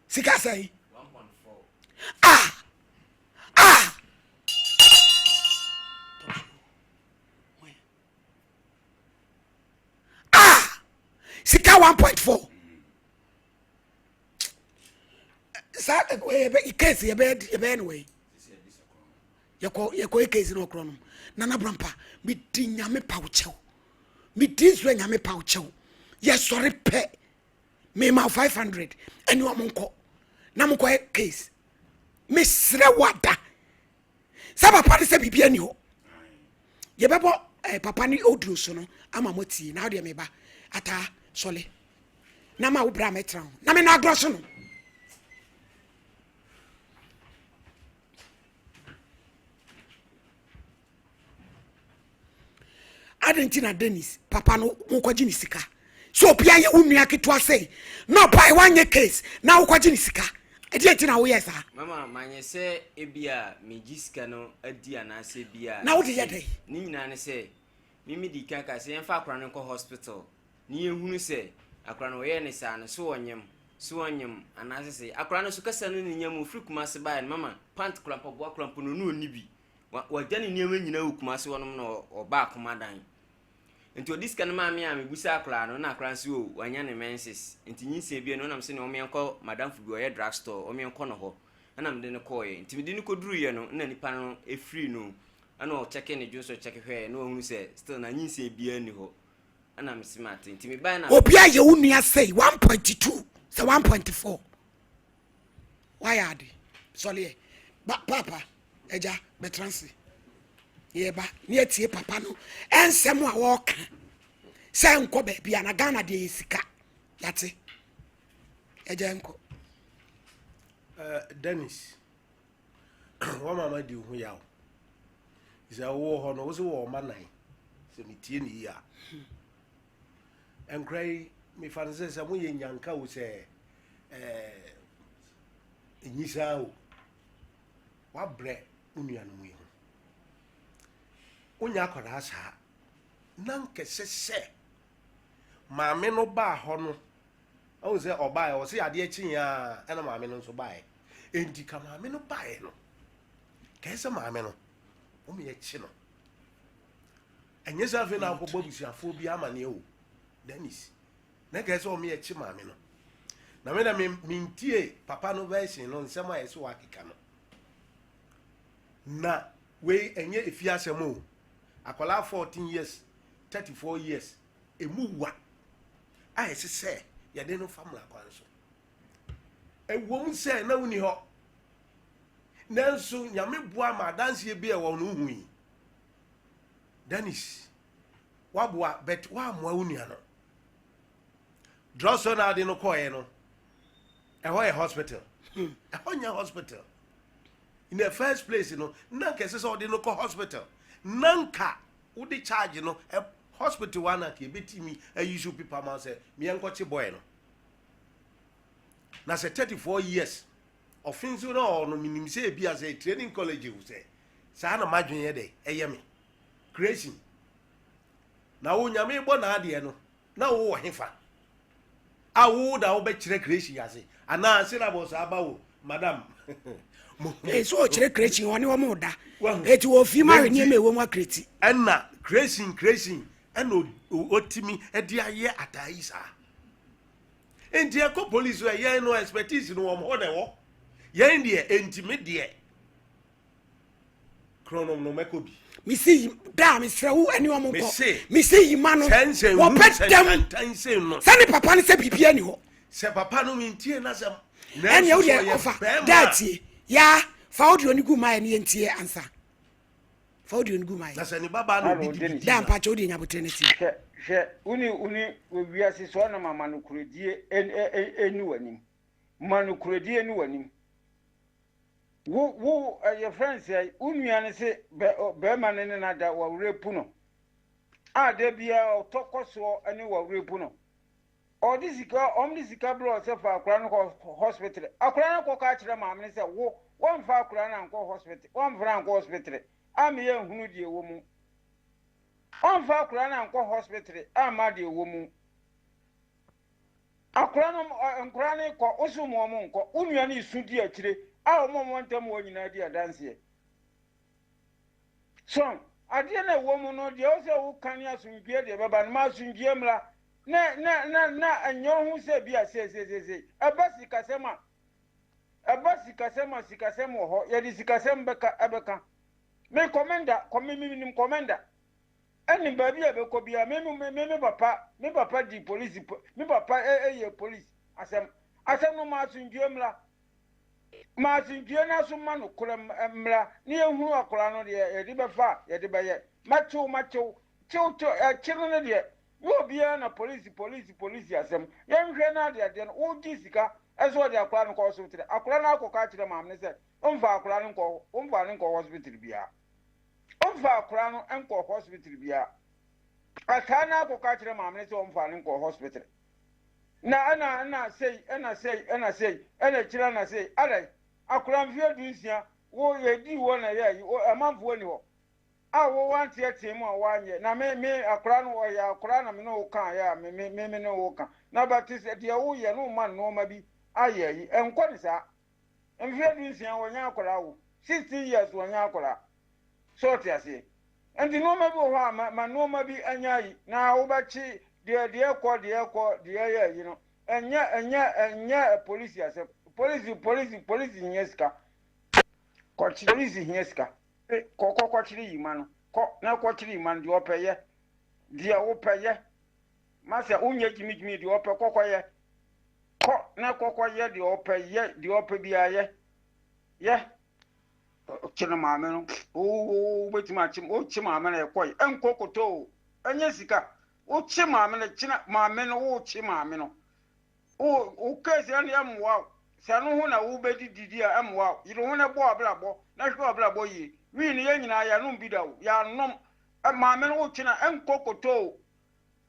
Sika sɛn? Ah! Ah! Ah! Sika 1.4. Saa eh, case yɛbɛyɛ yɛbɛyɛ no wei. Yɛkɔ yɛkɔ case no ɔkorɔ no. Nana Brampa, medi nyame pa wo kyɛw. Medi Israel nyame pa wo kyɛw. Yɛsɔre pɛ. Mema 500 ɛne ɔmo nkɔ. Na mo kɔ case. Mesrɛ wo ada. Sɛ papa ne sɛ biribi ani hɔ. Yɛbɛbɔ eh, papa ne audio so no ama mo atie. Na wodeɛ meba. Ataa sɔle. Na ma wo bra mɛtena ho. Na me na agorɔ so no. Adɛn nti na Dennis papa no mokɔgye ne sika sɛ obi ayɛ wo nua ketewa sei na ɔbae woanyɛ case na wokɔgye ne sika ɛdeɛ nti na woyɛ saa? Mama manyɛ sɛ ebia megye sika no adi anaasɛ ebia Na wode yɛ dɛn? Ne nyinaa ne sɛ me medi kan kaa sɛ yɛmfa akora no nkɔ hospital na yɛnhunu sɛ akora no wɔyɛɛ no saa no so ɔnyem so ɔnyem anaasɛ sɛ akora no so kasa no ne nya mu ofiri Kumase baeɛ no mama pant kora mpaboa kora mpo no ɔno ɔnni bi Wa wagya ne nneɛma nyinaa wɔ Kumasi hɔnom na ɔba Akomadan. Nti ɔde sika no maa me a mebusa akwaraa no na akwaraa no sɛ o wanya ne menses. Nti nyinsɛn bi no nam sɛ ne ɔmo yɛnkɔ madamfo bi ɔyɛ drug store ɔmo yɛnkɔ no hɔ. Ɛna mede no kɔɔeɛ. Nti mede no kɔduruiɛ no na nipa no efiri no ɛna ɔkyɛke ne dwonsɔ kyɛke hwɛɛ na wahunu sɛ still na nyinsɛn biara nni hɔ. Ɛna mese mate. Nti mebaeɛ na. Obi ayɛ wo nua sei 1.2 sɛ 1.4. Wayɛ ade. Sɔleɛ. Ba paapa, agya, bɛtena ase. Yɛba ne yɛtie papa no nsɛm a wɔreka sɛ nkɔ baabi a na Ghana deɛ yɛ sika. Yɛate. Agya nkɔ. Uh, Dennis, wɔn mama di ho yaw. Sɛ wowɔ hɔ no, wo sɛ wɔ ɔma nan. Sɛ metie ne yie a. Nkora yi, mefa no sɛ sɛ moyɛ nyanka o sɛ ɛɛ nyisaa o, wabrɛ wo nuanom yi ho. Wonya akwadaa saa na nkɛsɛ sɛ maame no baa hɔ no, ɔhu sɛ ɔbaeɛ, ɔse adeɛ kyeeɛ a ɛna maame no nso baeɛ. Enti ka maame no baeɛ no, kɛɛ sɛ maame no, wɔn yɛ kye no. Ɛnyɛ sɛ afei na akɔbɔ abusuafoɔ bi amaneɛ o, Dennis. Na ɛkɛɛ sɛ wɔn yɛ kye maame no. Na me na me mentie papa no version no nsɛm a ɛsɛ wakeka no. Na wei ɛnyɛ efi asɛm o. Akwadaa 14 years, 34 years, emu wa a ɛsɛ sɛ yɛde no fa mmara kwan so. Ɛwom sɛ na wonni hɔ, nanso Nyame boa ma adanseɛ bi a ɛwɔ no wohui. Dennis, waboa but woammoa wo nua no. Drugstore na ade no kɔɔeɛ no, ɛhɔ yɛ hospital. Hmm. Ɛhɔ nyɛ hospital. In the first place no, na nka ɛsɛ sɛ ɔde no kɔ hospital. Na nka wode charge no hospital wa na nka ebetumi ayi so pipa ma sɛ meɛnkɔkye boy no. Na sɛ 34 years ɔfe nso na ɔno menim sɛ ebi a sɛ training college o sɛ saa na madwene yɛ dɛ ɛyɛ me creation na wo nyame bɔ n'adeɛ no na wo wɔ hefa a wo da wobɛkyerɛ creation ase anaa syllabus aba wo madam Ee, so ɔkyerɛ creation ɔne wɔn da eti wɔ fi mu ahwɛ nneɛma ɛwɔ mu akreti ɛna creation creation ɛna ɔtumi ɛde ayɛ ataa yi saa nti ɛkɔ police ɛ yɛn no expertise no wɔn hɔ na ɛwɔ yɛn deɛ enti me deɛ kronom no mɛkɔ bi. Mesi yi da mesrɛ wo ɛne wɔn nkɔ mesi yi ma no wɔpɛ dɛm sɛne papa no sɛ biribi ani hɔ. Sɛ papa no mentie n'asɛm. Ɛne wo deɛ ɔfa daa tie yaa fa audio no gu ma yɛ ne yɛntie ansa fa audio no gu ma yɛ. Na sɛ ne babaa na obi di bi di daa mpakyɛ wo deɛ nyabotere no tie. Hwɛ, hwɛ, wo ne, wo ne wɔ wiase sɛ ɔnam ama nokorɛdie ɛnni w'anim. Ma nokorɛdie nni w'anim. Wo, wo, yɛfrɛ no sɛ, wo nua no se bɛ, bɛrima no ne no ada, wɔrepu no. A da biara ɔtɔ kɔ soɔ ne wɔrepu no. Ɔde sika, wɔn de sika brɛ sɛ fa akwadaa no kɔ hospital. Akwadaa no kɔka akyerɛ maame no sɛ wo, wɔmfa akwadaa no ankɔ hospital, wɔmfa no ankɔ hospital amma yɛnhunu deɛ ɛwɔ mu. Wɔmfa akwadaa no ankɔ hospital amma deɛ ɛwɔ mu. Akora no nkora no kɔ, wo so ma wɔn nkɔ. Wo nua no resu di akyire a wɔn a wɔn ntam wɔ nyinaa di adanseɛ. So adeɛ no a ɛwɔ mu no deɛ ɛwɔ sɛ woka ne asomdwoeɛ deɛ ɛbɛba no ma asomdwoeɛ mmra na na na na ɛnyɛ wo ho sɛ bi a seeseeseesei ɛba sikasɛm a ɛba sikasɛm a sikasɛm wɔ hɔ yɛde sikasɛm bɛka ɛbɛka me kɔmɛnda kɔme menim kɔmɛnda ɛne baabi a ɛbɛkɔ biara me me me me papa me papa di polisi me papa ɛyɛ polisi asɛm asɛm no ma asomdwoeɛ mmra Ma asomdwoeɛ no aso mma nokorɛ mmra na yɛnhunu akwadaa no deɛ yɛde bɛfa a yɛde bɛyɛ. Makyew makyew kyew kyew ɛkye no no deɛ nyɛ obiara na polisi polisi polisi asɛm. Yɛnhwɛ na adeadeɛ no wogye sika ɛsɛ ɔde akwadaa no kɔ hospital. Akwadaa no akɔka akyerɛ maame no sɛ ɔmfa akwadaa no nkɔ ɔmfa no nkɔ hospital biara. Ɔmfa akwadaa no nkɔ hospital biara. Ataa no akɔka akyerɛ maame no sɛ ɔmfa no nkɔ hospital. Na ɛna ɛna sei ɛna sei ɛna sei ɛna akyire ɛna sei adɛn akora mfeɛ dunsia wo yɛdii wɔ na yɛ ayi amanfoɔ ni hɔ a wo wanteɛteɛ mu a woanyɛ na me me akora no ɔyɛ akora na me ne wo ka yɛ a me me me ne wo ka na bɛte sɛ deɛ woyɛ no ma nnoɔma bi ayɛ ayi ɛnkɔ ne saa Mfeɛ dunsia wɔnyɛ akwadaa wo 16 years wɔnyɛ akwadaa sɛ ɔte aseɛ nti nneɛma bi wɔ hɔ a ma ma nneɛma bi anya ayi na wobɛkye deɛ deɛ kɔ deɛ kɔ deɛ yɛ ayi no ɛnyɛ ɛnyɛ ɛnyɛ polisi asɛm polisi polisi polisi hia sika kɔkye polisi hia sika kɔ kɔ kɔkyere yi ma no kɔ na kɔkyere yi ma no deɛ ɔpɛ yɛ deɛ wopɛ yɛ Masa wonyɛ gyimigyimi deɛ ɔpɛ kɔkɔ yɛ. Kɔ na kɔkɔ yɛ deɛ ɔpɛ yɛ deɛ ɔpɛ biara yɛ. Yɛ. Kye no maame no. Wobɛtumi akye wokye maame no ɛkɔ yi. Ɛnkɔ koto o. Ɛnyɛ sika. Wokye maame no kyena maame no wokye maame no. Wo wo case ɛno ɛmmoa wo. Sɛ ɛno ho na wobɛdi didi a ɛmmoa wo. Yere ho na bɔ abrabɔ na hwɛ w'abrabɔ yie. Wii no yɛn nyinaa yɛanom bi da o. Yɛanom. Maame no wokye no ɛnkɔ koto o.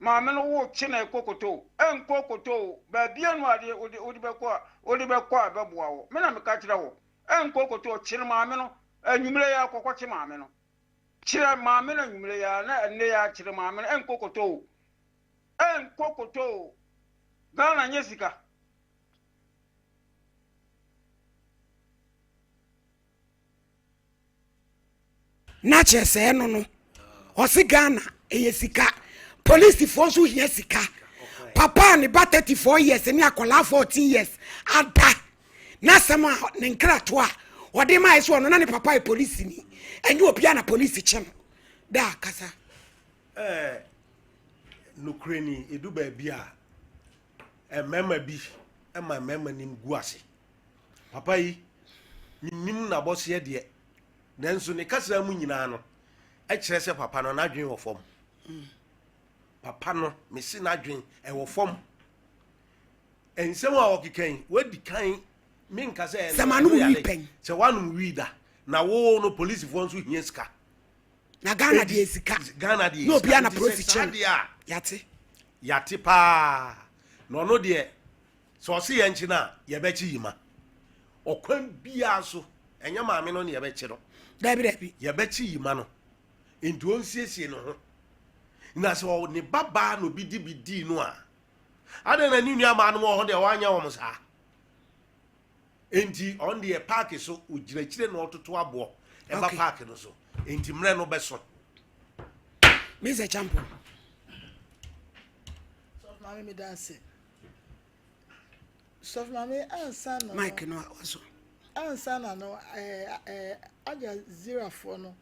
Maame no wo kye na ɛkɔ koto o, ɛnkɔ koto o, baabi anu adeɛ wode wode bɛkɔ a wode bɛkɔ a ɛbɛboa wo. Me na meka kyerɛ wo, ɛnkɔ koto o, kyere maame no anwummerɛ yi ara kɔkɔ kye maame no. Kyerɛ maame no anwummerɛ yi ara na ɛnnɛ yi ara kyere maame no, ɛnkɔ koto o, ɛnkɔ koto o. Ghana nyɛ sika. Na kyerɛ sɛ ɛno no ɔse Ghana ɛyɛ sika polisifoɔ nso hia sika papa a ne ba 34 years ne akwadaa 14 years ada n'asɛm a ne nkrato a ɔde maa ɛsɛ ɔno na ne papa yɛ polisini ɛnyɛ obiara na polisi kye no da kasa. Ɛɛ nokorɛ ni edu baabi a mmarima bi ma mmarima nim gu ase Papa yi, mennim n'abɔseɛ deɛ, nanso ne kasa mu nyinaa no, ɛkyerɛ sɛ papa no n'adwene wɔ fam. Papa no, mese n'adwene ɛwɔ fam. Nsɛm a ɔkeka yi, wadi kan menka sɛ sɛ manom wii pɛn. Sɛ wanom wii da, na wo no polisifoɔ nso hia sika. Na Ghana deɛ sika. Ghana deɛ sika. Na obiara na polisi kyɛn. Yate. Yate paa. Na ɔno deɛ Sɛ ɔse yɛnkye no a, yɛbɛkye Yima. Ɔkwan biara so, ɛnyɛ maame no na yɛbɛkye no. Dabi, dabi. Yɛbɛkye Yima no. Nti ɔnsiesie ne ho. Na sɛ ne ba baa na obi di bi dii no a, adɛn na ne nua maa no wɔ hɔ deɛ wanyɛ wɔn saa? Nti ɔn deɛ paaki so, ogyina akyire na ɔtoto aboɔ ɛba okay. paaki no so. Nti mmerɛ no bɛso. Mr. Champo. Sɔfo maame mi da ase. Sɔfo maame ansa na no. Mic no wasɔ. Ansa na no ɛɛ ɛɛ Aljazeera foɔ no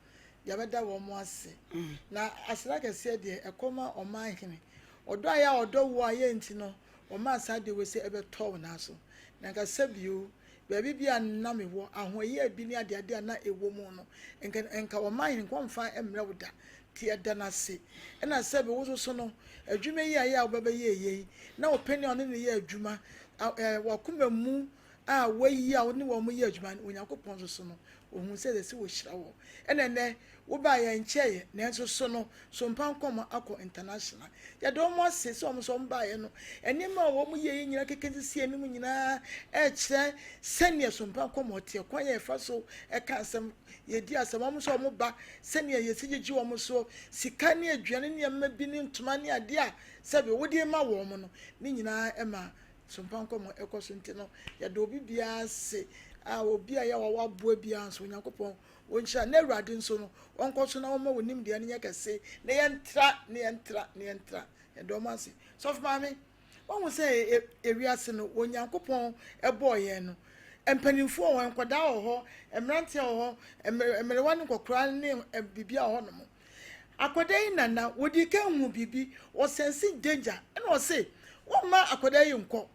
yɛbɛda wɔn ase. Mm. Na aseda kɛseɛ deɛ ɛkɔ ma ɔman hene. Ɔdɔ a yɛ a ɔdɔ wo a yɛ nti no ɔmaa saa deɛ wei sɛ ɛbɛtɔ wo nan so. Na nka sɛbio baabi bi a na mewɔ ahoɔyɛ bi ne adeade a na ɛwɔ mu no nka nka ɔman hene nka ɔmfa mmrɛ wo da. Nti yɛda no ase. Ɛna sɛbe wo nso so no, adwuma yi a ɛyɛ a woba bɛyɛeɛ yi, na wo panin a ɔne no yɛ adwuma, w'akoma mu a woayi a wo ne wɔn yɛ adwuma no, Onyankopɔn nso so no, ɔhuu sɛ ɛsɛ sɛ wɔhyira wɔ. Ɛna ɛnnɛ, wobaeɛ ɛnkyɛeɛ, nanso so no, Sompa Nkɔmmɔ akɔ international. Yɛda wɔn ase sɛ wɔn nso wɔbaeɛ no, nneɛma a wɔn yɛeɛ nyinaa keka sisi anim nyinaa ɛrekyerɛ sɛdeɛ Sompa Nkɔmmɔ teɛ, kwan a yɛfa so ɛka asɛm, yɛdi asɛm, wɔn nso wɔn ba, sɛnea yɛsi gyegye wɔn so sika ne aduane ne nneɛma bi ne ntoma ne adeɛ a sɛbe wode rema wɔn no, ne nyinaa ma Sompa nkɔmmɔ ɛkɔ so nti no, yɛda obi biara ase a obi a yɛ a waboa biara nso Onyankopɔn ɔnhyira na Awurade nso no ɔnkɔ so na ɔmma wo nimdeɛ no nyɛ kɛse na yɛntra na yɛntra na yɛntra. Yɛda wɔn ase. Sɔfo Maame, wahu sɛ ewiase no Onyankopɔn ɛbɔɔ yɛn no, mpanimfoɔ wɔ hɔ, nkwadaa wɔ hɔ, mmeranteɛ wɔ hɔ, mmerewa ne nkɔkoraa ne biribiara wɔ hɔnom. Akwadaa yi nana, wɔdii kan huu biribi, ɔsɛnse danger, ɛna ɔse, wɔmma akwadaa yi nkɔ.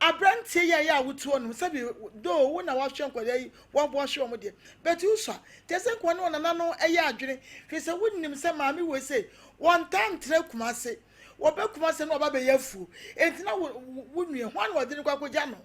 Aberanteɛ yi a yɛ a wote hɔ nom, sɛbi, though wo na wahwɛ nkwadaa yi, woaboa hwɛ wɔn deɛ, but wosua. Nti ɛsɛ nka ɔne ɔnana no yɛ adwene, firi sɛ wonim sɛ maame wei sei, wɔntaa ntena Kumase. Wɔba Kumase na wɔba bɛyɛ afuo. Enti na wo, wo nua, hwan na ɔde no kɔ akɔgya no?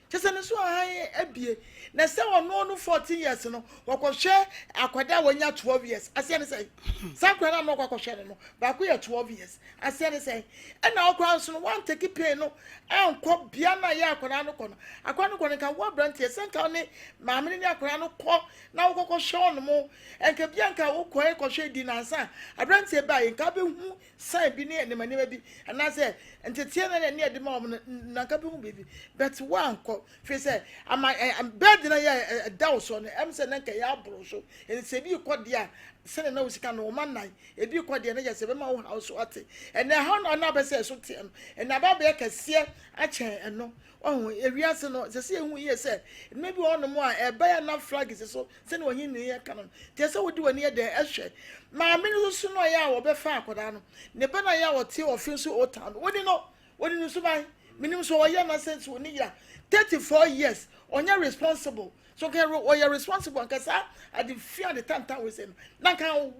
Kyerɛ sɛ ne so ahan abie. Na sɛ ɔno no 14 years no, wɔkɔhwɛ akwadaa a wanya 12 years. Aseɛ ne sɛn? Saa akwadaa no a na ɔkɔ akɔhwɛ no no, baako yɛ 12 years. Aseɛ ne sɛn? Ɛna ɔkoraa nso no, wantake pain no ankɔ bea no a ɛyɛ akwadaa no kɔ no. Akwadaa no kɔ no, nka wo aberanteɛ, sɛ nka wo ne maame no ne akwadaa no kɔ na wokɔkɔhwɛ ɔnom, nka bia nka wokɔɛ kɔhwɛ di nansa a, aberanteɛ baeɛ, nka wobɛhu sign bi ne nneɛma nneɛma bi anaasɛ nteteɛ na ne ɛde ma wɔn no na nka bɛhu biribi but woankɔ firi sɛ ama bɛɛde no yɛ ɛda wo soɔ no ɛm sɛ na nka ɛyɛ aboro so ɛnti sɛ ebi kɔ deɛ a sɛdeɛ na wo sika no wɔma nan ebi kɔ deɛ no yɛ sɛ ɛbɛma wo haw so ate ɛnɛ ɛhaw na ɔno abɛ sɛ ɛso teɛ no ɛnɛ aba abɛyɛ kɛseɛ akyɛn ɛno ɔho ewiase no sɛ sɛ ehu yie sɛ mmerɛ bi wɔ hɔnom a ɛbɛyɛ na flag si so Sɛnea ɔhene yɛ ka no no, kyerɛ sɛ wode w'ani yɛ dɛn hwɛ. Maame no nso so no ɔyɛ a wɔbɛfa akwadaa no. Ne ba no a ɔyɛ a ɔte ɔfe nso Old Town no, woni no, woni no suban. Menim sɛ ɔyɛ na sɛ sɛ ɔni yera. 34 years, ɔnyɛ responsible. So nka ɔyɛ responsible anka saa ade fi ade tantan wei sɛ no, na nka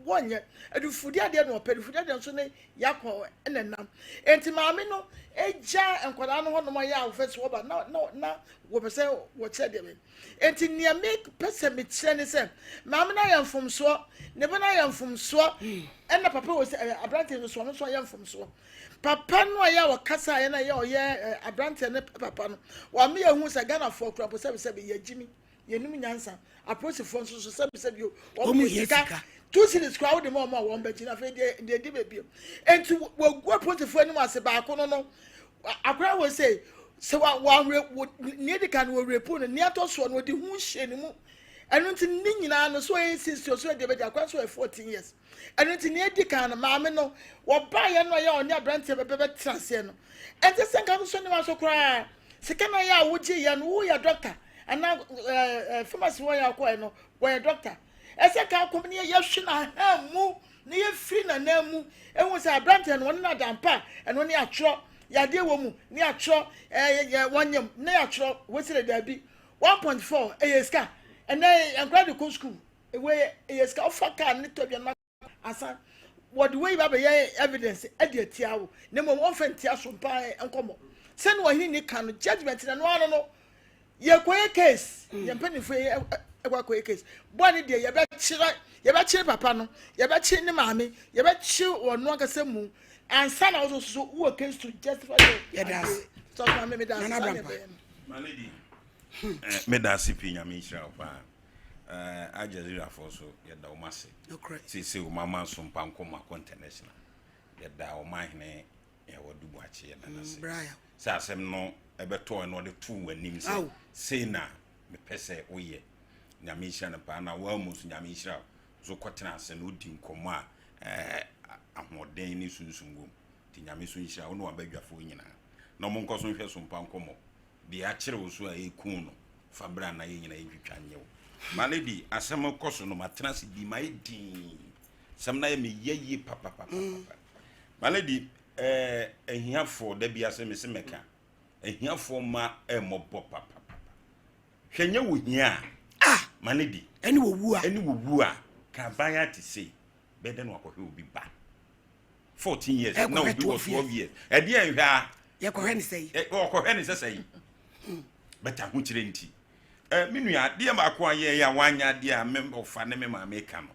wɔnyɛ. Adufudi adeɛ na ɔpɛ, adufudi adeɛ nso ne yakɔ ɛna nam. Enti maame no gya nkwadaa no hɔnom ɔyɛ a wɔfɛ so wɔba na na na wɔpɛ sɛ wɔkyerɛ deɛ bɛn. Enti nea mepɛ sɛ mekyerɛ ne sɛ, maame no ayɛ mfomsoɔ, ne ba no ayɛ mfomsoɔ, ɛna papa wɔ sɛ ɛɛ aberanteɛ no nso ɔno nso ayɛ mfomsoɔ. Papa no a yɛ a ɔkasa yɛ na yɛ ɔyɛ aberanteɛ no papa no, wame yɛ hu sɛ Ghanafoɔ kura mpo sɛbisɛbi yɛ gyimi, yɛnim nyansa. Apolisifoɔ nso so sɛbisɛbi o, wɔn yɛ sika. 2 cedis koraa wode ma wɔn a wɔn bɛgye na afei deɛ deɛ di baabi. Enti wɔgu apolisifoɔ anim ase baako no no Akwadaa wei sɛ sɛ wa wa wɔ nea edi kan no wɔ rape no nea ɛtɔ soɔ no wɔde ho hyɛ ne mu ɛno nti ne nyinaa no so ɔyɛ six years so ɛdeɛ bɛgye akwadaa so ɔyɛ 14 years. Ɛno nti nea edi kan no maame no wɔbaayɛ no ɔyɛ ɔne aberanteɛ bɛbɛ bɛtena aseɛ no ɛnti sɛ nka nso ne wa so koraa sika na yɛ a wogye yɛ no woyɛ doctor anaa pharmacy wɔyɛ akɔɛ no wɔyɛ doctor ɛsɛ ka akɔm ne yɛhwe n'ahan mu na yɛfiri n'anan mu ehu sɛ aberanteɛ no wɔne no adampa a ɛno ne atwerɛ yadeɛ wɔ mu ne atwerɛ ɛɛ wɔnyam ne atwerɛ wɔsi daabi 1.4 ɛyɛ sika. Ɛnɛ nkora de kɔ sukuu ɛwɔ ɛyɛ sika ɔfa kaa ne tɔ aduane asa wɔde wei ba bɛyɛ evidence ɛde atia wo na mmom wɔmfa ntia so mpa nkɔmmɔ sɛne ɔhene ni ka no judgement na no ano no yɛkɔyɛ case yɛn mpanimfoɔ yi ɛkɔ akɔyɛ case bɔɔ ne deɛ yɛbɛkyerɛ yɛbɛkyerɛ papa no, yɛbɛkyerɛ ne maame, yɛbɛkyerɛ wɔn no ankasa mu ansa na wɔso so wɔ case to justify your Yɛda ase. Sɔfo maame, meda ase. Nana Saa na Brampa. ɛbɛyɛ no. My lady, meda ase pii. Nyame nhyira wo paa. Al Jazeera foɔ so yɛda wɔn ase. Nokorɛ. Seesei wɔn ama so mpa nkɔmmɔ akɔ international. Yɛda wɔn ahene yɛwɔ Dubuakye, yɛda no ase. Brian. Sɛ asɛm no ɛbɛtɔɔ no ɔde too w'anim sɛ sei na mepɛ sɛ woyɛ. Nyame nhyira no paa na woamu nso Nyame nhyira wo. So kɔtena ase na wodi nkɔmmɔ a ahoɔden ne sunsum wɔ mu. Nti Nyame so nhyira wo ne wabadwafoɔ nyinaa. Na ɔmo nkɔ so nhwɛ so mpa nkɔmmɔ. Deɛ akyere wo so a ɛku no fa berɛ a na yɛn nyinaa yɛntwitwa nyɛ wo. My lady, asɛm kɔ so no matena ase di mayɛ dinn. Asɛm no ayɛ me yɛ yie papapapa. My lady, ahiafoɔ da bi ase me se mɛka. Ahiafoɔ ma ɛmmɔbɔ papapapa. Hwɛ nyɛ wo hia a. Ah! My lady. Ɛne wɔ wu a. Ɛne wɔ wu a. Ka aban ate sei. Bɛyɛ dɛ na wakɔhwɛ obi ba. 14 years na Ɛkɔhwɛ obi wɔ 12 12 years. Ɛdeɛ nhwɛ a. Yɛkɔhwɛ ne sɛ yi. Ɔkɔhwɛ ne sɛ sɛ yi. Bɛta ho kyerɛ nti. Me nua adeɛ baako a yɛyɛ a wanya adeɛ a me ɔfa ne me maame ka no.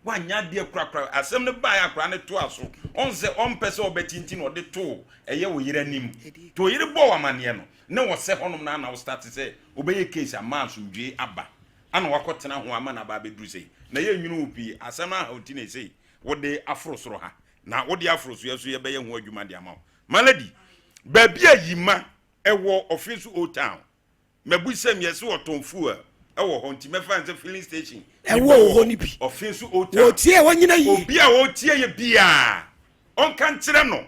Wanya adeɛ korakora. Asɛm no baeɛ akora ne toa so. Ɔn sɛ ɔmpɛ sɛ ɔbɛtinti na ɔde too ɛyɛ wo yere anim. To wo yere bɔɔ amanneɛ no ne wɔsɛ hɔnom na ana wo start sɛ wobɛyɛ case ama asomdwee aba. Ana wakɔtena ho ama no aba abɛduru sei. Na yɛnnwene wo pii. Asɛm no ahaw nti na ɛsei wode aforo soro ha. Na wode aforo so yɛ so yɛbɛyɛ ho adwuma de ama wo. My lady, baabi a yima Ɛwɔ Ɔfeso Old Town. Mabusam yɛse wɔtɔn fuel ɛwɔ hɔ nti mɛfa no sɛ filling station bi Ɛwɔ bɛwɔ hɔ no bi. Ɔfeso Old Town. Wɔtie wɔnyina yie. Obi a ɔretie yɛ biara ɔnka nkyerɛ no.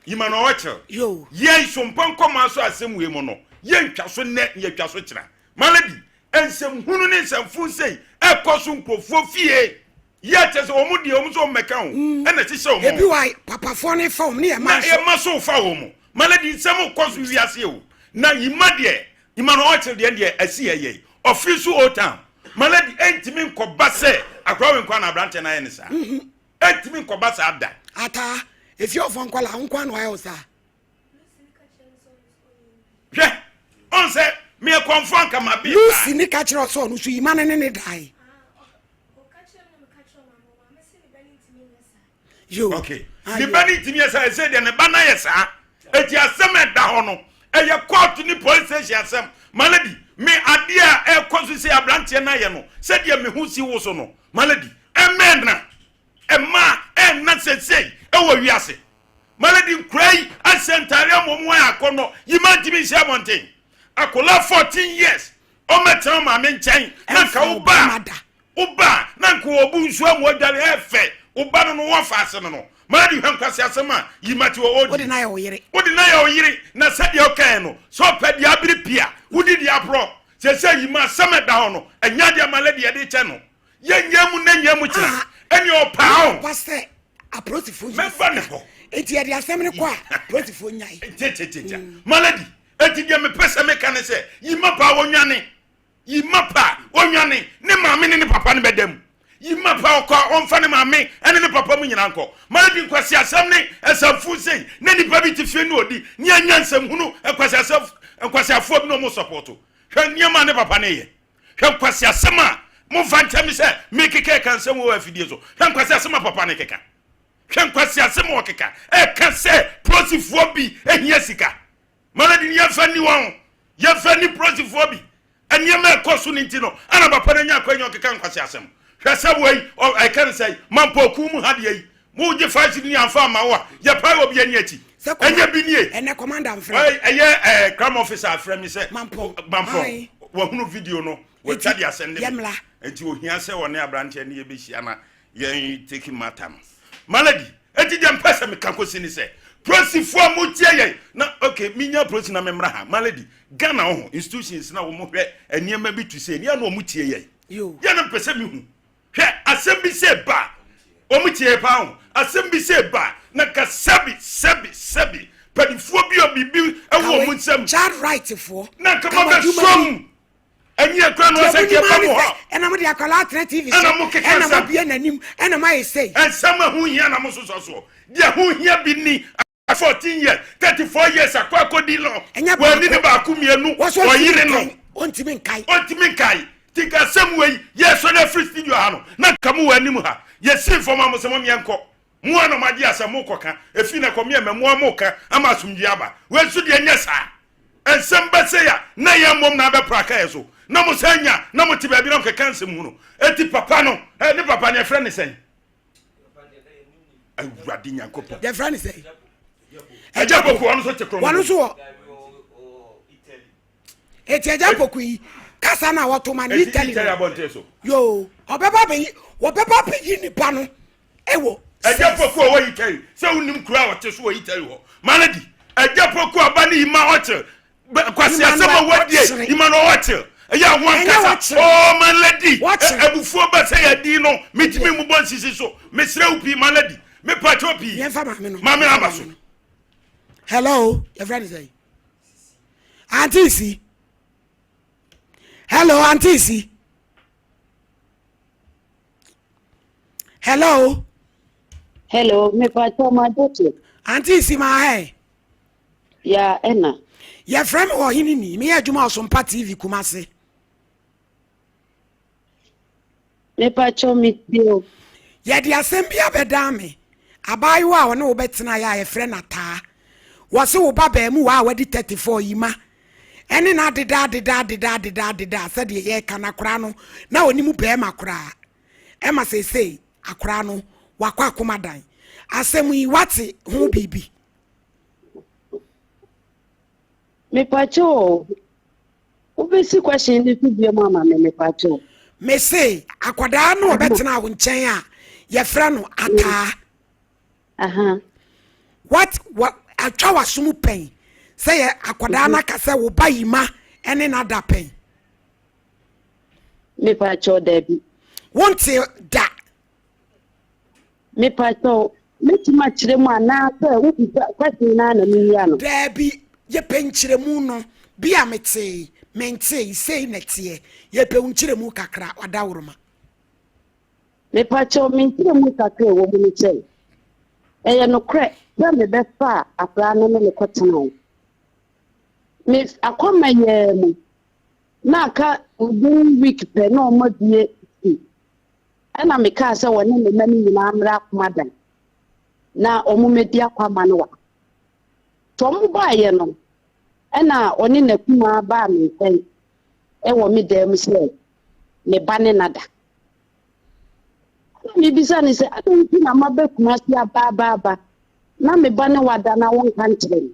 Emmanuel Okyere, Yo. yɛn sompa nkɔmaa so asɛm wei mu no, yɛntwa so nnɛ na yɛtwa so kyena. Malady, nsɛm hunu ne nsɛmfo sei ɛkɔ so nkurɔfoɔ fie. Yɛ kyɛ sɛ wɔn deɛ wɔn nso wɔn mmɛka ho mm. ɛna ɛhyehyɛ wɔn. Ebi wa papafoɔ ne fa wɔn ne yɛ ma so. Na yɛ ma so fa wɔn. Malady nsɛm kɔ so wiase o. Na yima deɛ, Emmanuel Okyere deɛ deɛ ɛsi yɛ yɛ. Ɔfiri so Old Town. Malady ɛntumi nkɔba sɛ akora wei nkwa na aberanteɛ no ayɛ ne saa. Mm-hmm. Ɛntumi nkɔba saa da. Ataa, efie ɔfɔ nkɔla wo nkoa na wayɛ wo saa. Hwɛ, ɔn sɛ meyɛ kɔnfo anka ma bi. Lucy ne ka kyerɛ ɔsɛ ɔno so yima ne ne ne dae. Yo. Okay. Ah, ne ba ne ntumi yɛ saa ɛsɛ deɛ ne ba no ayɛ saa. Eti asɛm ɛda hɔ no ɛyɛ court ne police station asɛm. Malady, me adeɛ a ɛkɔ so sɛ aberanteɛ no ayɛ no sɛdeɛ me ho si wo so no Malady, ɛmɛn na ɛma ɛnna sɛsɛi ɛwɔ wiase. Malady nkura yi ahyɛ ntaare ama wɔn ayɛ akɔnnɔ yi ma ntumi nhyɛ abɔnten. Akwadaa 14 years ɔmɛtena maame nkyɛn na nka wo ba wo ba na nka ɔbu nsuo ama ɔdware ɛfɛ wo ba no no wɔfa ase no no Malady hwɛ nkwasi asɛm a yi ma te wɔ ɔdi. Wode na yɛ ɔyere. Wode na yɛ ɔyere na sɛdeɛ ɔkae no sɛ ɔpɛ deɛ abere pii a wodi deɛ aporɔ sɛ sɛ yi ma asɛm ɛda hɔ no ɛnyɛ adeɛ Malady yɛde kyɛ no. Yɛnyɛ mu na nyɛ mu kyena. Ah, Ɛne ɔpaa o. Ɔba sɛ apolisifoɔ yi Mɛba ne hɔ. Enti yɛde asɛm no kɔ a apolisifoɔ nyae. Nkyɛkyɛkyɛkyɛ. Mm. Malady, enti deɛ mepɛ sɛ meka ne sɛ, yi ma paa wɔnwane. Yi ma paa wɔnwane. Ne maame ne ne papa no bɛda mu. Yi ma paa ɔkɔ a ɔmfa ne maame ne ne papa mu nyinaa nkɔ. Malady nkwasi asɛm ne ɛsɛmfo sei na nipa bi te fie ne ɔdi ne anya nsɛmhunu nkwasi asɛm nkwasiafoɔ bi na ɔmo sɔpɔto. Hwɛ nneɛma a ne papa ne yɛ. Hwɛ nkwaseasɛm a momfa nkyɛ me sɛ mekeka ɛka nsɛm wɔ afidie so. Hwɛ nkwaseasɛm a papa no keka. Hwɛ nkwaseasɛm a ɔkeka. Ɛka sɛ polisifoɔ bi hia sika. Malady no yɛmfa nni wɔn. Yɛmfa nni polisifoɔ bi. Nneɛma ɛkɔ so no nti no, ana papa no anya akwanya ɔkeka nkwaseasɛm. Hwɛ sɛ wei, ɛka no sɛ mampɔkuo mu ha deɛ yi, Mo gye fa si ni anfa ama wo a yɛ pae obi ani akyi. Ɛnyɛ bi nie. Ɛnɛ commander nfrɛ. Ɛyɛ ɛɛ crime officer afrɛ mi sɛ. Mampɔn. Mampɔn. Wahunu video no. Watwa de asɛm ne mi. Nti ohia sɛ ɔne aberanteɛ ne yɛbɛhyia na yɛn take matter no. Malady, eti deɛ mpɛ sɛ meka kɔsi ne sɛ polisifoɔ a motie yɛn na okay menya polisi na memmra ha. Malady, Ghana wo ho institutions na wɔn hwɛ nneɛma bi to sɛ ne yɛ na wɔn tie yɛn. Yɛn na mpɛ sɛ mehu. Hwɛ, asɛm bi sɛ ba a, wɔn tie paa ho. Asɛm bi sɛ ba a, na nka sɛbi, sɛbi, sɛbi, panifoɔ bi a biribi wɔ wɔn nsam. Child right foɔ. Na nka mo bɛ sɔm. Ɛnyɛ ekura no sɛ nka ɛba mo hɔ. Ɛna mo de akwadaa atena TV so. Ɛna mo keka nsɛm. Ɛna mo abie n'anim. Ɛna mo ayɛ sei. Nsɛm a ɛho hia na mo sosɔ soɔ. Deɛ ɛho hia bi ni. 14 years 34 years akɔ akɔdi no wɔani ne baako mmienu ɔyere no ɔntumi nkae ɔntumi nkae ti nka asɛm wei yɛsɔre afiri studio ha no na nka mo wɔ anim ha yɛsi fam a mo sɛ mo meɛnkɔ mo a na mo agye asɛm mo kɔka efi na kɔ meɛmɛ mo a mo ka ama asomdwe aba wei nso deɛ nyɛ saa nsɛm bɛsɛ ya na yɛn mmom na abɛpra ka yɛ so na mo sɛ nya na mo te baabi na mo keka nsɛm hunu eti papa no ne papa no yɛfrɛ ne sɛn Awurade Nyankopɔn. Yɛfrɛ no sɛ. Agya Poku ɔno nso te korɔ. Wɔn nso wɔ. Eti Agya Poku yi kasa na wɔto ma no Italy. Italy abɔnten so. Yoo ɔbɛba bɛyi wɔbɛba bɛyi nipa no ɛwɔ. Agya Poku a ɔwɔ Italy sɛ wonim kuro a ɔte so wɔ Italy hɔ. Malady Agya Poku aba ne yima ɔkyere Kwasi asɛm a wadie Emmanuel Okyere ɛyɛ ho ankasa oh my lady abufuo ba sɛ yɛdi no metumi mubɔ nsisi so mesrɛ wo pii my lady mepakyɛw pii maame aba so. Hello yɛfrɛ ne sɛ auntie si hello auntie si hello. Hello mepakyɛw ma auntie si ma hɛ. Ya ɛna. Yɛfrɛ me Ɔhene Ni. Meyɛ adwuma wɔ Sompa TV Kumase. Mepakyɛw me tie o. Yɛde asɛm bi abɛdan me. Abaayewa a ɔne wo bɛtenaeɛ a yɛfrɛ no Ataa. Wɔse wo ba baamuwa a wadi 34 yi ma ɛne no adeda adeda adeda adeda adeda sɛdeɛ yɛreka no akoraa no na ɔnim barima koraa. Ɛma seesei akoraa no wakɔ akomadan. Asɛm yi woate ho biribi? Mepakyɛw o, wobɛsi question no so biom ama me mepakyɛw. Mese akwadaa no ɔbɛtena wo nkyɛn a yɛfrɛ no Ataa. Aha. What what atwa w'asom pɛn sɛ yɛ akwadaa no aka sɛ wo ba yima ɛne no ada pɛn. Mepakyɛw dabi. Wonte da. Mepakyɛw, mɛtumi akyerɛ mu anaasɛ wobisa question no ara na mewia no? Daabi, yɛpɛ nkyerɛmu no, bi a metee, mentee, sei na ɛteɛ, yɛpɛ wo nkyerɛmu kakra, ɔdaworoma. Mepakyɛw, me nkyerɛmu kakra a ɛwɔ mu ne sɛ, ɛyɛ nokorɛ sɛ mebɛfaa akwadaa no ne no kɔtenae. Me akɔma yɛɛ mu, na aka within week pɛ na wɔabue sukuu. Ɛnna mekaa sɛ wɔne me mma no nyinaa mmra akomadan na wɔmmɛdi akwamma no wɔ ha. Nti wɔbaeɛ no, ɛnna ɔne n'akumaa baa me nkyɛn wɔ me dan mu sɛ me ba ne no ada. Ɛnna mebisa no sɛ, adɛn nti na maba Kumasi aba aba aba na me ba ne wo ada na wonka nkyerɛ me?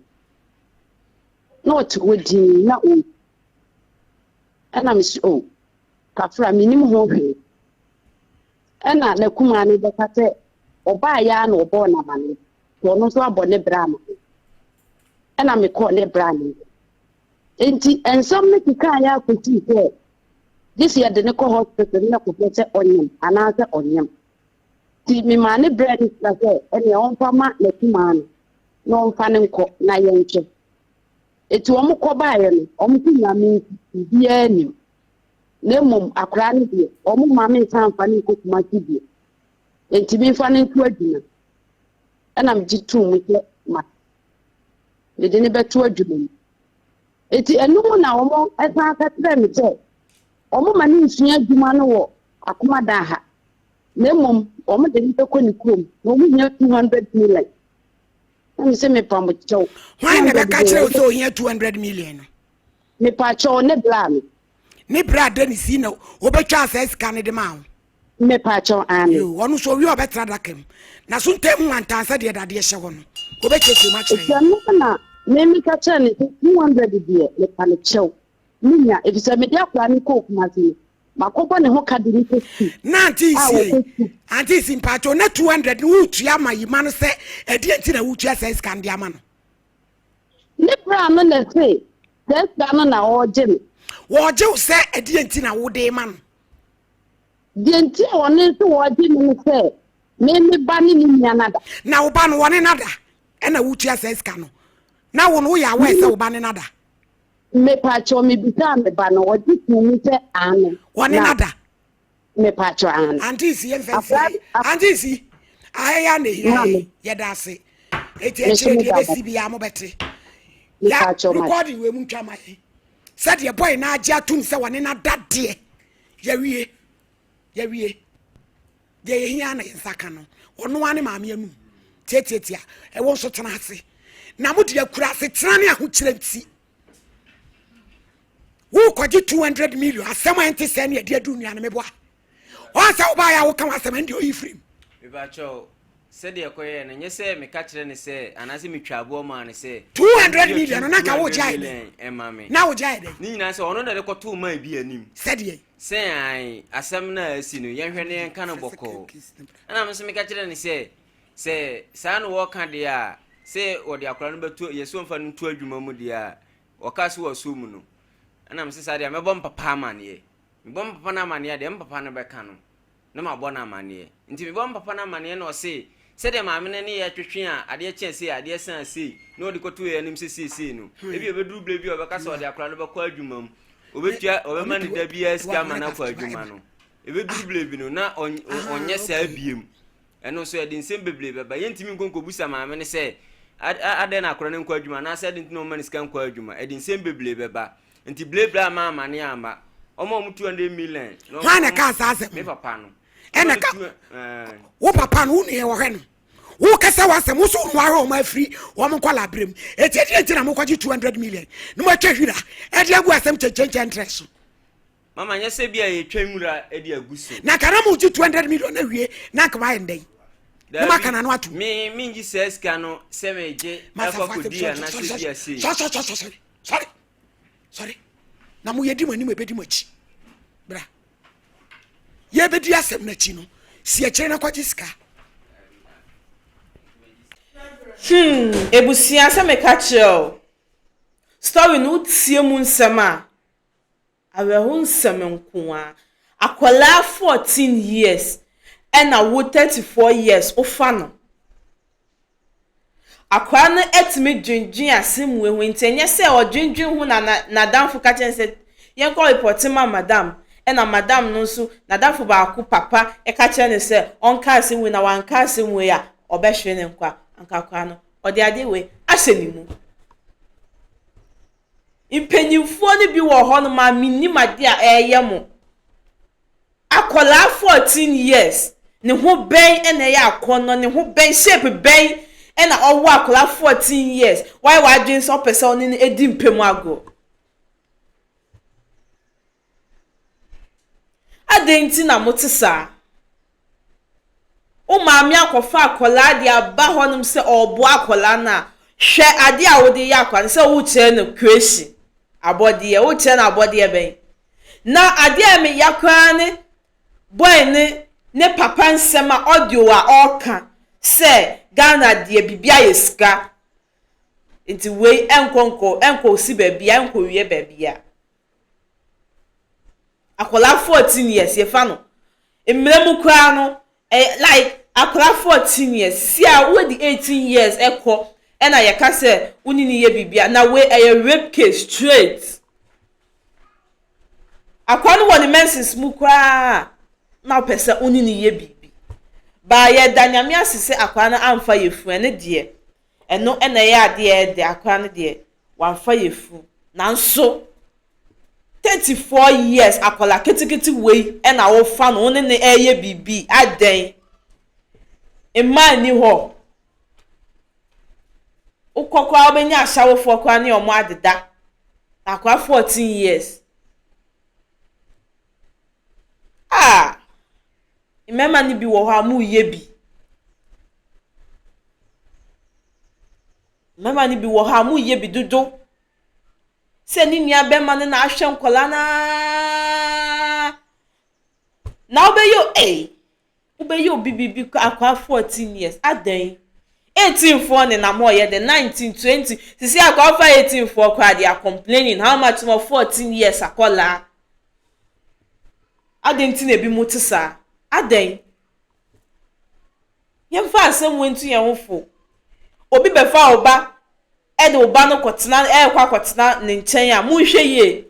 Na ɔte hɔ dinn na ɔresu. Ɛnna mese, oh, Kafra, mennim ho hwee. Ɛna n'akumaa no bɛka sɛ ɔbaeɛ ara na ɔbɔɔ no amaneɛ, nti ɔno nso abɔ ne bra amaneɛ. Ɛna mekɔɔ ne bra no nkyɛn. Enti nsɛm no kekaeɛ ara kɔsii sɛ gye sɛ yɛde no kɔ hospital na kɔhwɛ sɛ ɔnyem anaasɛ ɔnyem. Nti memaa ne brɛ no sika sɛ ɛneɛ ɔmfa ma n'akumaa no na ɔmfa no nkɔ na yɛnhwɛ. Enti wɔn kɔ baeɛ no, wɔn se Nyame nti biribiara nnim. Na mmom akwadaa no deɛ, wɔn mma me nsan mfa no nkɔ Kumasi bio. Enti memfa no nto adwuma. Ɛna megye too mu sɛ ma mede no bɛto adwuma mu. Enti ɛno mu na wɔn san ka kyerɛɛ me sɛ wɔn ma no nsua adwuma no wɔ Akomadan ha. Na mmom wɔn de no bɛkɔ ne kurom na wɔn hia 200 million. Na me se mepa mo kyɛw. Hwan na bɛka kyerɛ wo sɛ ohia 200 million no? Mepa kyɛw ne bra no. Ne bra Dennis yi na obetwa saa sika no de maa wo. Mepa kyɛw aane. Yoo, ɔno nso owie a ɔbɛtra adaka mu. Na so ntam mu antaa sɛ deɛ dadeɛ hyɛ hɔ no, ɔbɛkyerɛkyerɛ mu akyerɛ yɛn. Ɛno na me meka kyerɛɛ no sɛ 200 deɛ mepa no kyɛw menya efisɛ mede akwadaa no kɔɔ Kumasi no Makɔbɔ ne ho ka de no kɔ sukuu. Na Auntie A Nsie, wɔkɔ sukuu. Auntie Nsie mpakyɛw na 200 no woretua ama Yima no sɛ ɛdeɛn nti na woretua saa sika no de ama no? Ne bra no na ɛse saa sika no na ɔregye me. Wɔregye wo sɛ ɛdeɛn nti na wode rema no? Deɛ nti a ɔno nso wɔregye me ne sɛ me me ba ne ne nua no ada. Na wo ba no wɔne no ada ɛna wotua saa sika no? Na wo no woyɛ aware sɛ wo ba ne no ada? Mepakyɛw mebisaa me ba no ɔgye too mu sɛ aane. Wɔne no ada? Mepakyɛw aane. Auntie si yɛn fɛn si Auntie si ahɛ ya na ehia yɛ yɛda ase eti akyire deɛ ebesi bi ya mo bɛte ya recording wei mu ntwa ma yɛn sɛdeɛ boy na agye atum sɛ wɔne no ada deɛ yɛwie yɛwie. Deɛ yɛhia ara na yɛn nsa ka no. Ɔno ara ne maame anum. Tiatiatia. Ɛwɔ nso tena ase. Na mo deɛ kura asetena ne ahokyerɛ nti. Wokɔgye 200 million asɛm a ɛnte sɛ ne ɛde adu nua no meboa. Ɔn sɛ wobaeɛ a woka w'asɛm ɛnde ɔyi firim. Mepakyɛw, sɛdeɛ ɛkɔyɛɛ no, nyɛ sɛ meka kyerɛ no sɛ, anaasɛ metwaa aboɔ maa no sɛ, 200 million no na nka wogye ayɛ dɛn? Ɛma me. Na wogye ayɛ dɛn? Ne nyinaa sɛ ɔno na ɛde kɔtoo man bi anim. Sɛdeɛ? Sɛ ae, asɛm no a asi no, yɛnhwɛ na yɛnka no bɔkɔɔ. Ɛnna me nso meka kyerɛɛ no sɛ, Sɛ saa na wɔreka deɛ a, sɛ wɔde akwadaa no bɛto, yɛsɛ wɔmfa no nto adwuma mu deɛ a, wɔkaa sɛ wɔasɔ mu no. Ɛnna mese saa deɛ a, mɛbɔ me papa amanneɛ. Mebɔ me papa no amanneɛ a, deɛ me papa no bɛka no, na mabɔ no amanneɛ. Nti mebɔ me papa no amanneɛ na ɔse, sɛdeɛ maame no ne yɛ twetwe a adeɛ kye a sei, adeɛ sa a sei, na ɔde kɔto yɛn anim sɛ seesei no, hmm. ebi ɛbɛduru berɛ bi a ɔbɛka sɛ ɔde akwadaa no bɛkɔ adwuma mu, ɔbɛtua, ɔbɛma no da biara sika ama no akɔ adwuma no. Ɛbɛduru berɛ bi no, na ah, ɔnyɛ saa biem. Ɛno nso ɛde nsɛm bebree bɛba. Yɛntumi nkɔ nkɔbusa maame no sɛ, adɛn na akwadaa no nkɔ adwuma anaasɛ adɛn nti na ɔmma no sika nkɔ adwuma. Ɛde nsɛm bebree bɛba. Nti blabla ama amane amma. Ɔma ɔmo 200 million. Hwan na ɛkaa saa asɛm? Me papa no. Ɛna ka wo papa no wo nua wɔhwɛ no. Wo kasa w'asɛm wo so wo ahwɛ wɔn afiri wɔn nkɔla abere mu. Eti ɛdeɛ nti na mo kɔgye 200 million na mo atwa hwira ɛde agu asɛm kyɛnkyɛnkyɛn ntrɛ so. Mama nyɛ sɛ bi a yɛtwa nwura de agu so. Na nka na mo gye 200 million awie na nka wayɛ ndɛn? Na mo aka n'ano ato. Me me ngye saa sika no sɛ megye ɛkɔ akɔdi anaasɛ bi a sei. Sɔsɔsɔsɔsɔ. Sɔre! Sɔre! Na mo yɛdi mo anim ɛbɛdi mo akyi. Bra. Yɛbɛdi asɛm no akyi no, si akyire na kɔgye sika. Hmm, ebusua sɛ meka kyerɛ o. Story no wotie mu nsɛm a, awerɛho nsɛm nko ara. Akwadaa 14 years ɛna wo 34 years wofa no. Akwadaa no tumi dwendwen asɛm wei ho nti ɛnyɛ sɛ ɔdwendwen ho na n'adamfo ka kyerɛ no sɛ yɛnkɔ repɔte ma madam ɛna madam no nso n'adamfo baako papa ka kyerɛ no sɛ ɔnka asɛm wei na wanka asɛm wei a ɔbɛhwere ne nkwa. Anka akwadaa no ɔde adeɛ wei ahyɛ ne mu. Mpanimfoɔ no bi wɔ hɔnom a mennim adeɛ a ɛreyɛ mo. Akwadaa 14 years ne ho bɛn na ɛyɛ akɔnnɔ ne ho bɛn shape bɛn na ɔwɔ akwadaa 14 years wayɛ w'adwene sɛ ɔpɛ sɛ ɔne no di mpam agorɔ adɛn nti na mote saa wo maame akɔfa akwadaa de aba hɔnom sɛ ɔreboa akwadaa no a hwɛ adeɛ a wode yɛ akwadaa no sɛ wokyerɛ no creation abɔdeɛ wokyerɛ no abɔdeɛ bɛn Na adeɛ a ɛmeya koraa ne boy ne ne papa nsɛm a audio a ɔreka sɛ Ghana deɛ biribi ayɛ sika nti wei ɛnkɔ nkɔ ɛnkɔ si baabi a ɛnkɔ wie baabi a. Akwadaa 14 years yɛfa no mmerɛ mu koraa no ɛyɛ like akwadaa 14 years si a wadi 18 years ɛkɔ ɛna yɛka sɛ wo ne ne yɛ biribi a na wei ɛyɛ rape case straight. Akoa no wɔ ne menses mu koraa na ɔpɛ sɛ wo ne no yɛ biribi. Baa yɛda Nyame ase sɛ akoa no amfa yafunu, ɛno deɛ, ɛno na ɛyɛ adeɛ a ɛdɛ, akoa no deɛ, wamfa yafunu. Nanso, 34 years akwadaa ketekete wei na wofa no, wo ne no ɛreyɛ biribi, adɛn? Mmaa nni hɔ. Wokɔ koraa wobɛnya ahyɛwofoɔ koraa ne wɔn adeda. Akwadaa 14 years. Ah! Mmarima no bi wɔ hɔ a wɔreyɛ bi. Mmarima no bi wɔ hɔ a wɔreyɛ bi dodo. Sɛ ne nua bɛrima no na ahwɛ nkwadaa no ara. Na wobɛyɛ ei. Wobɛyɛ obi biribi kɔ akwaa 14 years adɛn? 18 foɔ nenam hɔ yɛ dɛn 19 20 sisi akwaa wofa 18 foɔ koraa they are complaining how much more 14 years akɔlaa adɛn nti na ebi mo te saa adɛn yɛmfa asɛm wei nto yɛn ho fo obi bɛfa wo ba ɛde wo ba no kɔtena ɛrekɔ akɔtena ne nkyɛn a monhwɛ yie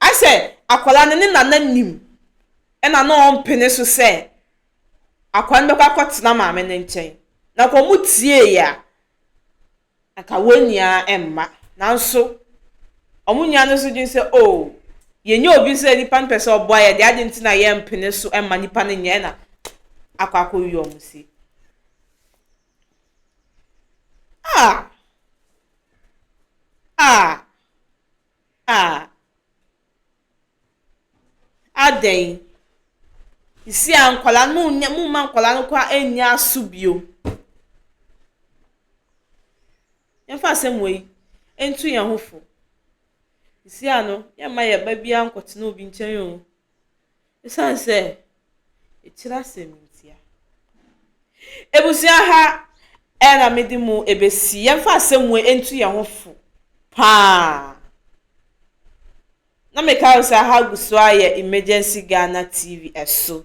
Ayɛ sɛ akwadaa no ne nana nim ɛna na ɔmpene so sɛ akwadaa no bɛkɔ akɔtena maame no nkyɛn. Na nka wɔn tieeɛ a, anka wɔn nyinaa mma. Nanso wɔn nua no nso dwen sɛ oh, yɛnyɛ obi sɛ nipa no pɛ sɛ ɔboa yɛ deɛ adi nti na yɛmpene so mma nipa no nyɛ ɛna akɔ akɔwie wɔn si. Ah! Ah! Ah! Adɛn? Sisi a nkwadaa no monnya momma nkwadaa no koraa nnya aso bio. Yɛmfa asɛm wei nto yɛn ho fo. Sisi a no, yɛmma yɛn ba biara nkɔtena obi nkyɛn o. Esiane sɛ ɛkyiri asɛm ntia. Abusua ha ɛna mede mu ɛbɛsi. Yɛmfa asɛm wei nto yɛn ho fo paa. Na meka wo sɛ ha gu so ayɛ Emergency Ghana TV ɛso.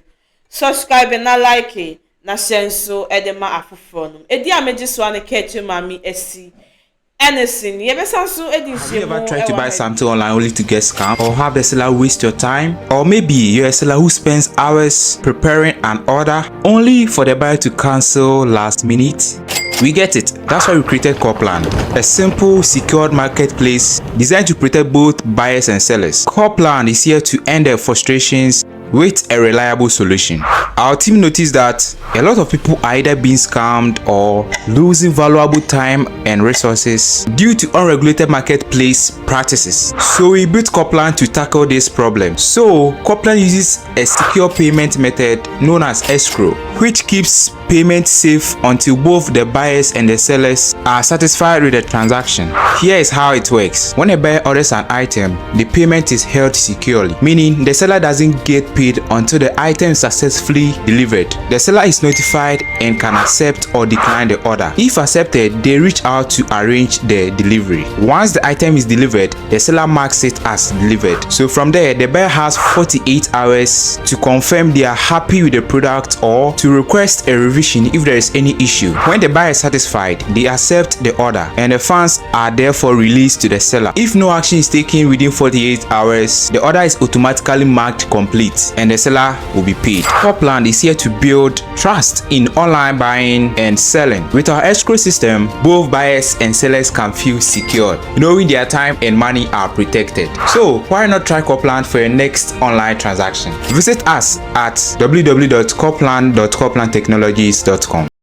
Subscribe na like na hyɛ nso ɛde ma afoforɔ nom. Ɛdi a megye soa no kɛkyɛ maame asi Ɛne yɛbɛsan so adi Have you nhyiamu ever tried to ɛwɔ buy ha something bio. online only to get scammed or have the seller waste your time? Or maybe you're a seller who spends hours preparing an order only for the buyer to cancel last minute? We get it. That's why we created Corplan, a simple, secured marketplace designed to protect both buyers and sellers. Corplan is here to end the frustrations with a reliable solution. Our team noticed that a lot of people are either being scammed or losing valuable time and resources due to unregulated marketplace practices. So we built Copland to tackle this problem. So Copland uses a secure payment method known as escrow, which keeps payment safe until both the buyers and the sellers are satisfied with the transaction. Here is how it works. When a buyer orders an item, the payment is held securely, meaning the seller doesn't get paid until the item is successfully delivered. The seller is notified and can accept or decline the order. If accepted, they reach out to arrange the delivery. Once the item is delivered, the seller marks it as delivered. So from there, the buyer has 48 hours to confirm they are happy with the product or to request a revision if there is any issue. When the buyer is satisfied, they accept the order and the funds are therefore released to the seller. If no action is taken within 48 hours, the order is automatically marked complete and the seller will be paid. Copland is here to build trust in online buying and selling. With our escrow system, both buyers and sellers can feel secured, knowing their time and money are protected. So why not try Copland for your next online transaction? Visit us at www.copland.coplandtechnologies.com.